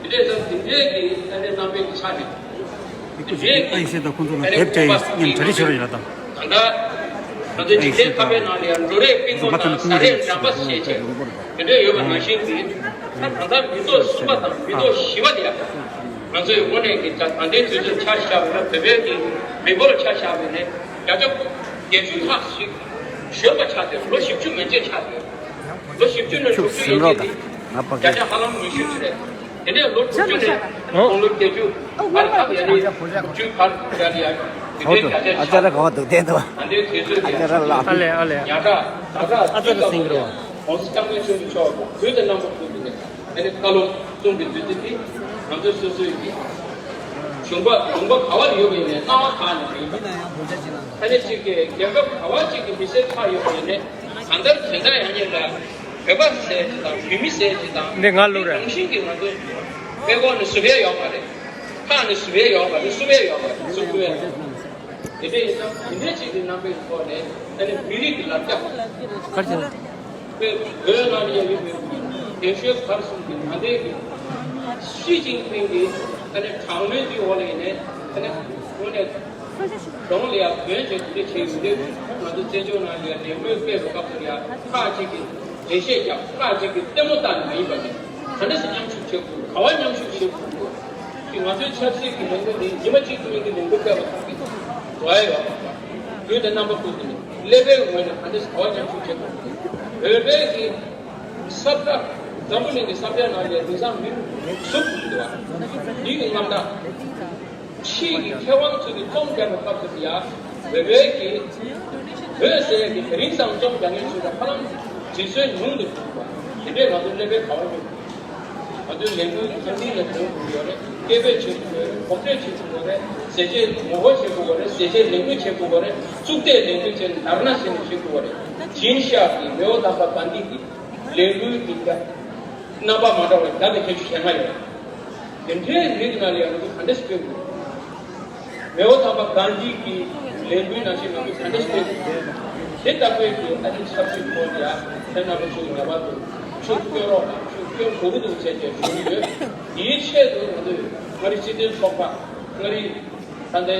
དེ་འདྲས་ཙང་དེ་འདྲས་ཀྱི་ཨ་ནི་རྣམ་པའི་ཆ་ནས། དེ་འདྲས་ཀྱི་ཨ་ནི་ཁོང་ཚོ་ལ་དེབ་བྲིས་ཡིན་སྙམ་གྲ་སྒྲིག་བྱེད་རོགས་ཡིན་ལ་དང་། ད་ལྟ་ང་ཚོའི་འཇིག་རྟེན་འཕགས་པའི་ནང་ལ་ཡང་འགྲོ་རེས་པིང་པོ་དང་ཟ་རེས་འགྲམ་པ་བྱས་བྱས་དེ་འདྲས་ཡོད་པ་ནང་བཞིན་གྱི། ད་ད་ལྟ་མི་ཐོག་གསུམ་པ་དང་མི་ཐོག་བཞི་པ་དེ་ཡང་ང་ཚོའི་དངོས་གནས་ཀྱི་ད་ད་ལྟའི་དུས་ཚོད་ཆ་བཞག་པ་ན་བོད་པའི་གི་མི་འབོར་ཆ་བཞག་པ་ཡིན་ན་བརྒྱ་ཆ་བརྒྱད་ཅུ་ལྷག་ཞིག་གཞོན་པ་ཆགས་ཏེ་ལོ་བཞི་བཅུ་མན་ཆད་ཆགས་ཏེ། ལོ་བཞི་བཅུ་ནས་དྲུག་ཅུ་ཡན་ཆད་དེ་བརྒྱ་ཆ་ཧ་ལམ་ཉི་ཤུ་ཅིག་རེད། དེ་ནས་ལོ་དྲུག་ཅུ་ནས་དགུང་ལོ་བརྒྱད་ཅུ་བར་ལྷག་ཡ་ནི་དྲུག་ཅུའི་བར་ཡ་ལ་ཡ་དེ་འདྲའི་བརྒྱ་ཆ་ཆགས། ཨ་ལེ་ཨ་ལེ། ཉ་ཁྲ་ད་ཁྲ་ཨ་ཙི་ར་ལ། ཨ་ཙི་ར་སྙིང་རུས་པ། ཨ་ཙི་ར་སྙིང་རུས་པ། ༸གོང་ས་༸སྐྱབས་མགོན་ཆེན་པོ་མཆོག་གིས་དུས་དང་རྣམ་པ་ཀུན་ཏུ་ནས་ཨ་ནི་བཀའ་སློབ་གསུང་གི་དུས་ཚོད་འདི་ང་ཚོ་སོ་སོའི་གི་གཞུང་པ་གཞུང་པ་ག་བ་ལ་ཡོད་པ་ཡིན་ནའི་སྣང་བ་གང་ནས་ཡིན་པ། ཨ་ནི་གཅིག་གི་རྒྱལ་ཁབ་ག་བ་གཅིག་གི་མི་སེར་ཆགས་ཡོད་པ་ཡིན་ནའི་གང་ལྟར་དོན་དག་ཡང་སྙིང་རུས་བོད་པ་ཟེར་གྱི་དང་བོད་མི་ཟེར་གྱི་དང་འདི་ང་ལུགས་རེད། རང་བཞིན་གྱིས་ང་ཚོ་དཔྲལ་ཀོག་ནས་བཟོ་ཡས་ཡོད་མ་རེད། ཁ་ནས་བཟོ་ཡས་ཡོད་མ་རེད། བཟོ་ཡས་ཡོད་མ་རེད། བཟོ་ཐུབ་ཡས་ཡོད་མ་རེད། དེ་འདྲ་ཡིན་ཙང་དེ་འདྲ་ཅིག་གི་རྣམ་པའི་ཐོག་ནས་ཨ་ནི་མི་རིགས་ཀྱི་ལ་རྒྱ་ག་རེ་བྱས་ན། བོད་ནང་ལ་ཡོད་པའི་རྒན་གཞོན་གར་གསུམ་གྱི་ད་ལྟའི་གི་ཞི་ཅིན་ཕིང་གི་ཨ་ནི་དྲག་གནོན་གྱི་འོག་ལ་ཡིན་ནའི་ཨ་ནི་དངོས་གནས་ གཞུང་ལ་ཡང་འདོན་བྱས་དེ་འདྲ་བྱས་ཡོད་དུས། ང་ཚོ་བཙན་བྱོལ་ནང་ལ་ཡང་ལས་འགུལ་སྤེལ་བའི་སྐབས་སུ་ཡང་ཁག་ཅིག་གིས་འགྲེལ་བཤད་རྒྱབ། ཁག་ཅིག་གིས་ལྟད་མོ་ལྟ་ནས་མ་ཡིན་པ་དེ་ག་འདྲ་སེ་མཉམ་ཞུགས་བྱེད་དགོས། ག་པར་མཉམ་ཞུགས་བྱེད་དགོས། དེ་ང་ཚོའི་ཆབ་སྲིད་ཀྱི་ལས་འགུལ་འདི་ཉི་མ་གཅིག་ཙམ་གྱི་ལས་འགུལ་སྤེལ་བ་ཙམ་གྱིས་འགྲོ་ཡ་ཡོད་མ་རེད། དུས་དང་རྣམ་པ་ཀུན་ཏུ་ནས་ཀླད་པའི་ངོས་ནས་ག་འདྲ་སེ་ག་པར་མཉམ་ཞུགས་བྱེད་དགོས། བོད་པའི་གི་ས་བཀྲ། འཛམ་བུ་གླིང་གི་ས་བཀྲའི་ནང་ལ་དེང་སང་མིང་ཟུར་དུ་འདུག་པ། འདི་གི་རྣམ་གྲངས། ཕྱིའི་གི་མཁས་དབང་ཚོས་ཀྱི་རྩོམ་རྒྱག་པའི་སྐབས་སུ་ཡ། བོད་པའི་གི་བོད་ཟེར་ཡ་གི་དེ་རིང་སང་རྩོམ་རྒྱག་མཁན་ཚོས་ཀྱང་ཧ་ལམ་དེ་ཚོའི་ཉུང་དུ་འགྲོ་འདུག་པ། དེ་འདྲས་ང་ཚོ་ཀླད་པའི་ག་པར་ཡོད། ང་ཚོའི་ལས་འགུལ་འཛམ་གླིང་ལ་འགྲོ་དགོས་ཡོད་རེད། སྐད་འབོད་བྱེད་དགོས་ཡོད་རེད། གོམ་བགྲོད་བྱེད་དགོས་རེད། ཟས་བཅད་ངོ་རྒོལ་བྱེད་དགོས་རེད། ཟས་བཅད་ལས་འགུལ་བྱེད་དགོས་རེད། གཙུག་སྡེ་ལས་འགུལ་བྱས་ནས་དར་ན་བྱས་ནས་བྱེད་དགོས་རེད། ཇིན་ཤག་གི་མེའོ་དམ་པ་གྷན་དྷི་གི་ལས་འགུལ་གྱི་རྣམ་པ་མ་འདྲ་བ་བརྒྱ་དང་བརྒྱད་ཅུ་ཞེ་ལྔ་ཡོད། དེ་འདྲའི་རིགས་ནང་ལ་ཡང་ང་ཚོ་ག་འདྲ་ཞིག་སྤེལ་དགོས། མེའོ་དམ་པ་གྷན་དྷི་གི་ལས་འགུལ་ནང་བཞིན་ང་ཚོ་ག་འདྲ་ཞིག་སྤེལ་དགོས། དེ་ལྟ་བུའི་གི་ཨ་ནི་ཆབ་སྲིད་ཐོག་ལ་ཡང་ཁྱེད་རྣམ་པ་ཚོས་ངེས་པར་དུ་ཤུགས་སྐྱོན་རོགས་དང་ཤུགས་སྐྱོན་དགོས་ཀྱི་འདུག་བྱས་བྱས་ཞུ་གི་ཡོད། དེའི་ཆེད་དུ་ང་ཚོས་མངའ་རིས་སྤྱི་མཐུན་ཚོགས་པ། མངའ་རིས། ད་ལྟའི་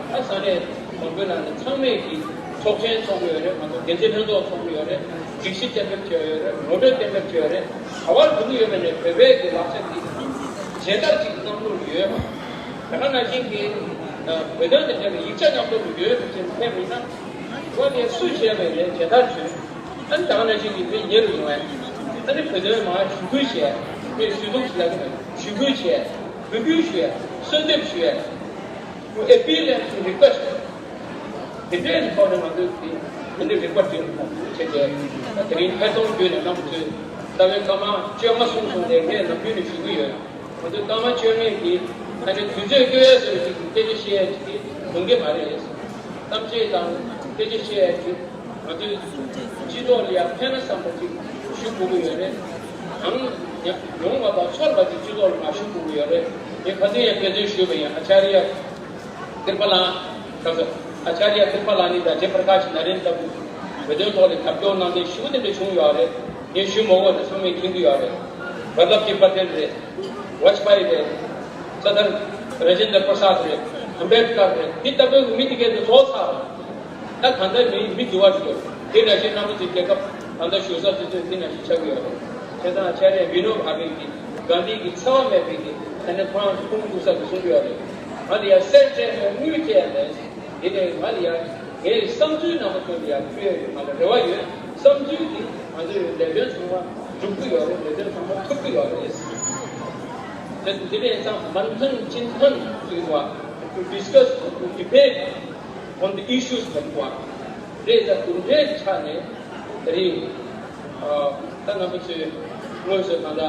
ཨ་ས་གནས་མང་པོའི་ནང་ནས་ཚང་མས་ཀྱིས་ཚོགས་ཆེན་ཚོགས་ཀྱི་ཡོད་རེད། ང་ཚོ་འགན་འཛིན་ལྷན་ཚོགས་ཚོགས་ཀྱི་ཡོད་རེད། སྒྲིག་གཞི་གཏན་འབེབས་བྱས་ཡོད་རེད། ངོ་སྤྲོད་གཏན་འབེབས་བྱས་ཡོད་རེད། ག་པར་འགྲོ་གི་ཡོད་མེད་ནས་བོད་པའི་གི་ལག་ཆ་འདི་མཇལ་དར་ཅིག་གནང་ལུགས་ཡོད། ད་ག་ནང་བཞིན་གྱི་བོད་དོན་དེ་འདྲ་གི་ཡིག་ཆ་མཉམ་དུ་ཡོད་ཅེས་ཕེབས་ཡིན་ན། འོ་དེ་སུ་བྱས་པའི་ལས་མཇལ་དར་བྱོས། ཨ་ནི་ད་ག་ནང་བཞིན་གྱི་དེ་ཉེ་རུ་ཡོང་བས། ཨ་ནི་བོད་དོན་མར་ཞུ་སྐུལ་བྱས། དེ་ཞུ་གཏུག་ཞུ་ལ་གི་ཞུ་སྐུལ་བྱས། འབོད་སྐུལ་ཞུ་ཡས། གསོལ་འདེབས་ཞུ་ཡས། ཨེ་པི་ལ་ཡང་རི་ཀུ་ཨེ་སི་ཊི། དེ་འདྲའི་ཐོག་ནས་ང་ཚོས་དེ་དེ་འདྲའི་རིག་པ་བསྒྲིམས་བྱས་ཏེ། དེ་རིང་ཐད་གཏོང་བརྒྱུད་ནས་རྣམ་པ་ཚོས་རྩ་བའི་སྐར་མ་བཅོ་ལྔ་སོང་སོང་སྟེ་ངས་ནམ་རྒྱུན་ནས་ཞུ་གི་ཡོད། ང་ཚོས་སྐར་མ་བཅོ་ལྔ་གི་ད་ནི་དུས་ཚོད་སྐྱོ་ཡས་བཟོ་ཞིག་གི་སྐད་ཆ་བཤད་ཡས་ཅིག་ཡོང་གི་མ་རེད། གཏམ་བཤད་དང་སྐད་ཆ་བཤད་ཡས་ཅིག་ང་ཚོའི་སྤྱི་ཚོགས་ལ་ཡང་ཕན་ན་བསམ་པ་ཅིག་ཞུ་དགོས་ཀྱི་ཡོད་རེད། གང་ཡང་ཡོང་བ་དང་ཚོར་བ་ཅིག་སྤྱི་ཚོགས་ལ་མ་ཞུ་དགོས་ཀྱི་ཡོད་རེད། ངས་ཁ་སང་ཡང་དཔེ་མཚོན་ཞུས་པ་ཡིན། ཨ་ཅཱརྱ་ཀིར་པ་ལ། ཁ་སང་ཨ་ཅཱརྱ་ཀིར་པ་ལ་ནི་དང་ཇེ་པར་ཀཱཤ་ནཱ་རེན་ལྟ་བུ་བོད་དོན་ཐོག་ལ་རྒྱབ་སྐྱོར་གནང་མཁན་ཞེ་པོ་དེ་འདྲ་བྱུང་ཡོད་རེད། ངས་ཞུ་མ་དགོས་ནས་ཚང་མས་མཁྱེན་གྱི་ཡོད་རེད། ཝལ་ལབ་ཇི་པ་ཏེལ་རེད། ཝཇ་པཱ་ཡི་རེད། སར་དར་ར་ཇེན་དྲ་པྲ་སཱད་རེད། ཨམ་བེད་ཀར་རེད། འདི་ལྟ་བུའི་མི་དེ་གས་དེ་ཚོ་ཚར། ད་གང་ལྟར་མི་མི་འགྱུར་བ་ཞིག་ཡོད། དེ་འདྲ་ཞིག་རྣམ་པ་ཚོའི་རྒྱལ་ཁབ་ད་ལྟ་བཞུགས་ས་དེ་ཚོས་དེ་འདྲ་ཞིག་ཆགས་ཀྱི་ཡོད་རེད། བྱས་ཙང་ཨ་ཅཱརྱ་བི་ནོ་བྷ་བེ་གི་གྷན་དྷི་གི་འཚེ་བ་མེད་པའི་གི་ད་ནི་ཁོ་རང་ཁུངས་གཏུགས་ས་དེ་གསུང་གི་ཡོད་རེད། ང་ལ་ཡ་གསེར་སྤྲད་མེད་དངུལ་སྤྲད་མེད། དེ་ནས་ང་ལ་ཡ་ངའི་བསམ་ཚུལ་རྣམ་པ་ཚོ་ལ་ཡ་ཕུལ་ཡ་ཡོད། ང་ལ་རེ་བ་ཡོད། བསམ་ཚུལ་འདི་ང་ཚོའི་ལས་དོན་ཚང་མ་འགྲུབ་ཀྱི་ཡོད་རེད། ལས་དོན་ཚང་མ་ཐུབ་ཀྱི་ཡོད་རེད། དེ་དེ་ནས་ཙང་མན་ཐན་ཅིན་ཐན་ཟེར་བ། To discuss, to debate on the issues ཟེར་བ། དེ་ལ་དེ་འདྲའི་ཆ་ནས་དེ་རིང་ད་རྣམ་པ་ཚོས་དངོས་སུ་ད་ལྟ་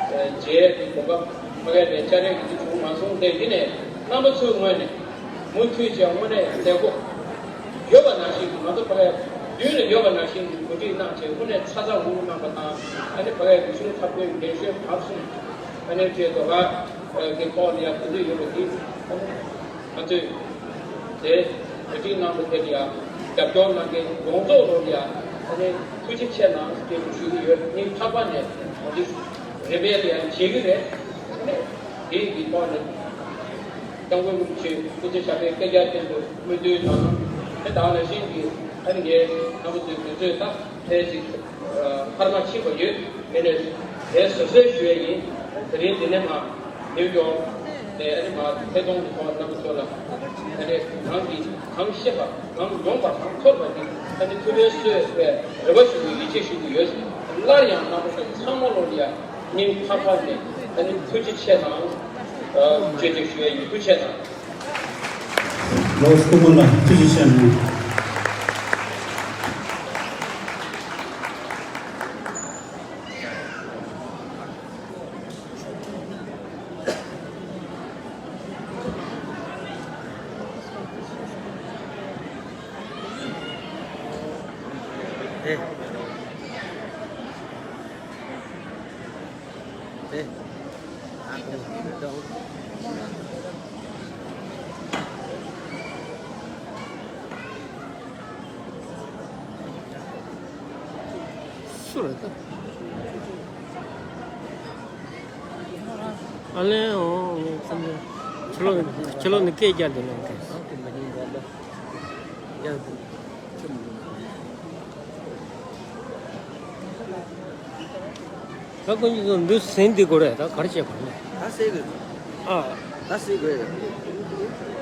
མཇལ་ཡག་གི་གོ་སྐབས་ཕ་གི་ནས་ཅཱརྱ་གི་དེ་བྱུང་མ་སོང་། དེ་ཡིན་ནའི་རྣམ་པ་ཚོའི་ངོས་ནས་མུ་མཐུད་བྱས་དངོས་གནས་མཛད་སྒོ་ཡོད་པ་ནང་བཞིན་གྱི་ང་ཚོ་ཕ་གི་མདུན་ལ་ཡོད་པ་ནང་བཞིན་གྱི་གོ་སྒྲིག་གནང་བྱས་དངོས་གནས་ཚ་ཚ་འུར་འུར་གནང་པ་དང་། ཨ་ནི་ཕ་གི་རིག་གཞུང་འཁྲབ་སྟོན་འགན་བཞེས་གྲབས་གསུམ། ཨ་ནི་བཅས་ཟློས་གར་གྱི་ཐོག་ལ་ཡང་གོ་སྒྲིག་ཡོད་པ་དེ། ང་ཚོས་དེ་གོ་སྒྲིག་གནང་བ་དེ་ལ་ཡང་རྒྱབ་སྐྱོར་གནང་མཁན་ཡོངས་རྫོགས་ལ་ཡང་ཨ་ནི་ཐུགས་རྗེ་ཆེ་གནང་ཞེས་ཞུ་གི་ཡོད། སྙིང་ཐག་པ་ནས་ང་ཚོས་རེ་བས་ལ་ཡང་བྱེད་ཀྱི་རེད། དེ་ཡི་ཐོག་ནས་སྐྱབས་མགོན་རིན་པོ་ཆེ་སྐུ་ཚེ་ཞབས་པད་བསྐལ་བརྒྱར་བརྟན་པའི་སྨོན་འདུན་དང་། དེ་དག་ནང་བཞིན་གྱི་ཨ་ནི་ངས་རྣམ་པ་ཚོའི་དུས་ཚོད་དང་ཕལ་ཆེར་འཕར་མ་ཕྱིན་པ་ཡོད། དེ་ནས་དེ་བཟོད་གསོལ་ཞུ་ཡས་ཡིན། དེ་རིང་འདི་ནས་མར་ནིའུ་ཡོག་ནས་ཨ་ནི་མར་ཐད་གཏོང་གི་ཐོག་རྣམ་པ་ཚོ་ལ་ཨ་ནི་གང་གིས་གང་ཤེས་པ། གང་མྱོང་བ་གང་ཐོས་པ་དེ་ཨ་ནི་ཐུགས་ཕན་གསོས་པའི་རེ་བ་ཞུ་དགོས། ཡིད་ཆེས་ཞུ་གི་ཡོད། སླར་ཡང་རྣམ་པ་ཚོ་ཚང་མ་ལོ་ལ་ཡ་སྙིང་ཐག་པ་ནས་ཨ་ནི་ཐུགས་རྗེ་ཆེ་དང་། ཨ་བཅོས་སྒྲིག་ཞུ་ཡ་ཡིན། ཐུགས་རྗེ་ཆེ་དང་། ལོ་སྐུ་ངོ་ལ་ཐུགས་རྗེ་ཆེ་གནང་། སུ་རེད་ད། ཨ་ལན། འོ་ངས་བསམ་ཚུལ། ཁྱེད་ལོ་ཁྱེད་ལོ་ནི་སྐད་རྒྱག་འདུག་ལོ་སྐད། ད་ཀུན་གྱིས་འདུག་ཟིན་འདི་དགོས་རེད། ད་ག་རེ་བྱེད་དགོས་རེད། ད་ཟེར་དགོས། ཨ། ད་ཟེར་དགོས།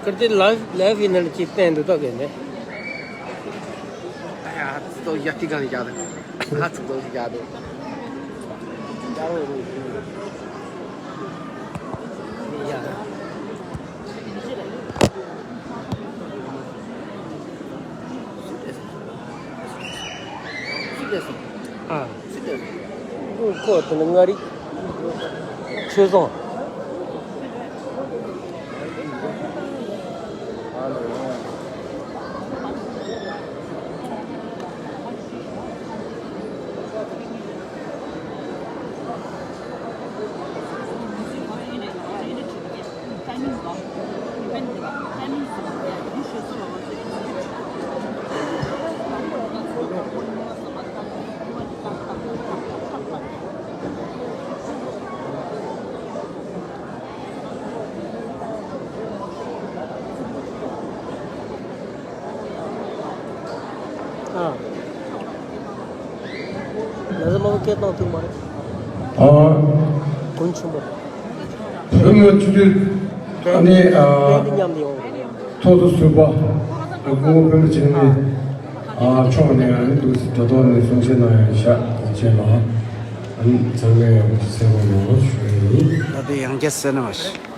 ཀར་དེ་ལའིབ་ལའིབ་ཡིན་ན་ཅིག་བསྟན་འདུག་ད་གས་ནས། ད་ཡ་ཙི་ཏོ་ཡ་ཏི་གང་ཡ་ད། ད་ཙི་ཏོ་ཡ་ད། ཡ། ཨ། ཁོ་དེ་ནི་མངའ་རིས་ཆོས་རྫོང་། ཨ། ལ་ཟ་མ་བོ་སྐད་གཏོང་ཐུབ་མ་རེད། ཨ། ཀུན་ཆུང་པོ། བོད་མི་སྤྱི་འཐུས་ཨ་ནི་ཨ། ཕན་འདི་མཉམ་དུ་ཡོང་རེད། ཐོག་ཏུ་ཟུར་པ་སྐུ་ངོ་སྤེན་པ་ཚེ་རིང་ཨ་མཆོག་ནས་ཨ་ནི་འདུག་སེ་དྲ་ཐོག་ནས་གསུང་བཤད་གནང་ཡ་ཤག་བྱས་ལ་ཨ་ནི་ཚང་མས་ཡག་པོ་ཞིག་གསན་རོགས་གནང་ཞུ་ཡ་ཡིན། ད་ལྟ་ཡང་བསྐྱར་གསན་གནང་བ་ཞིག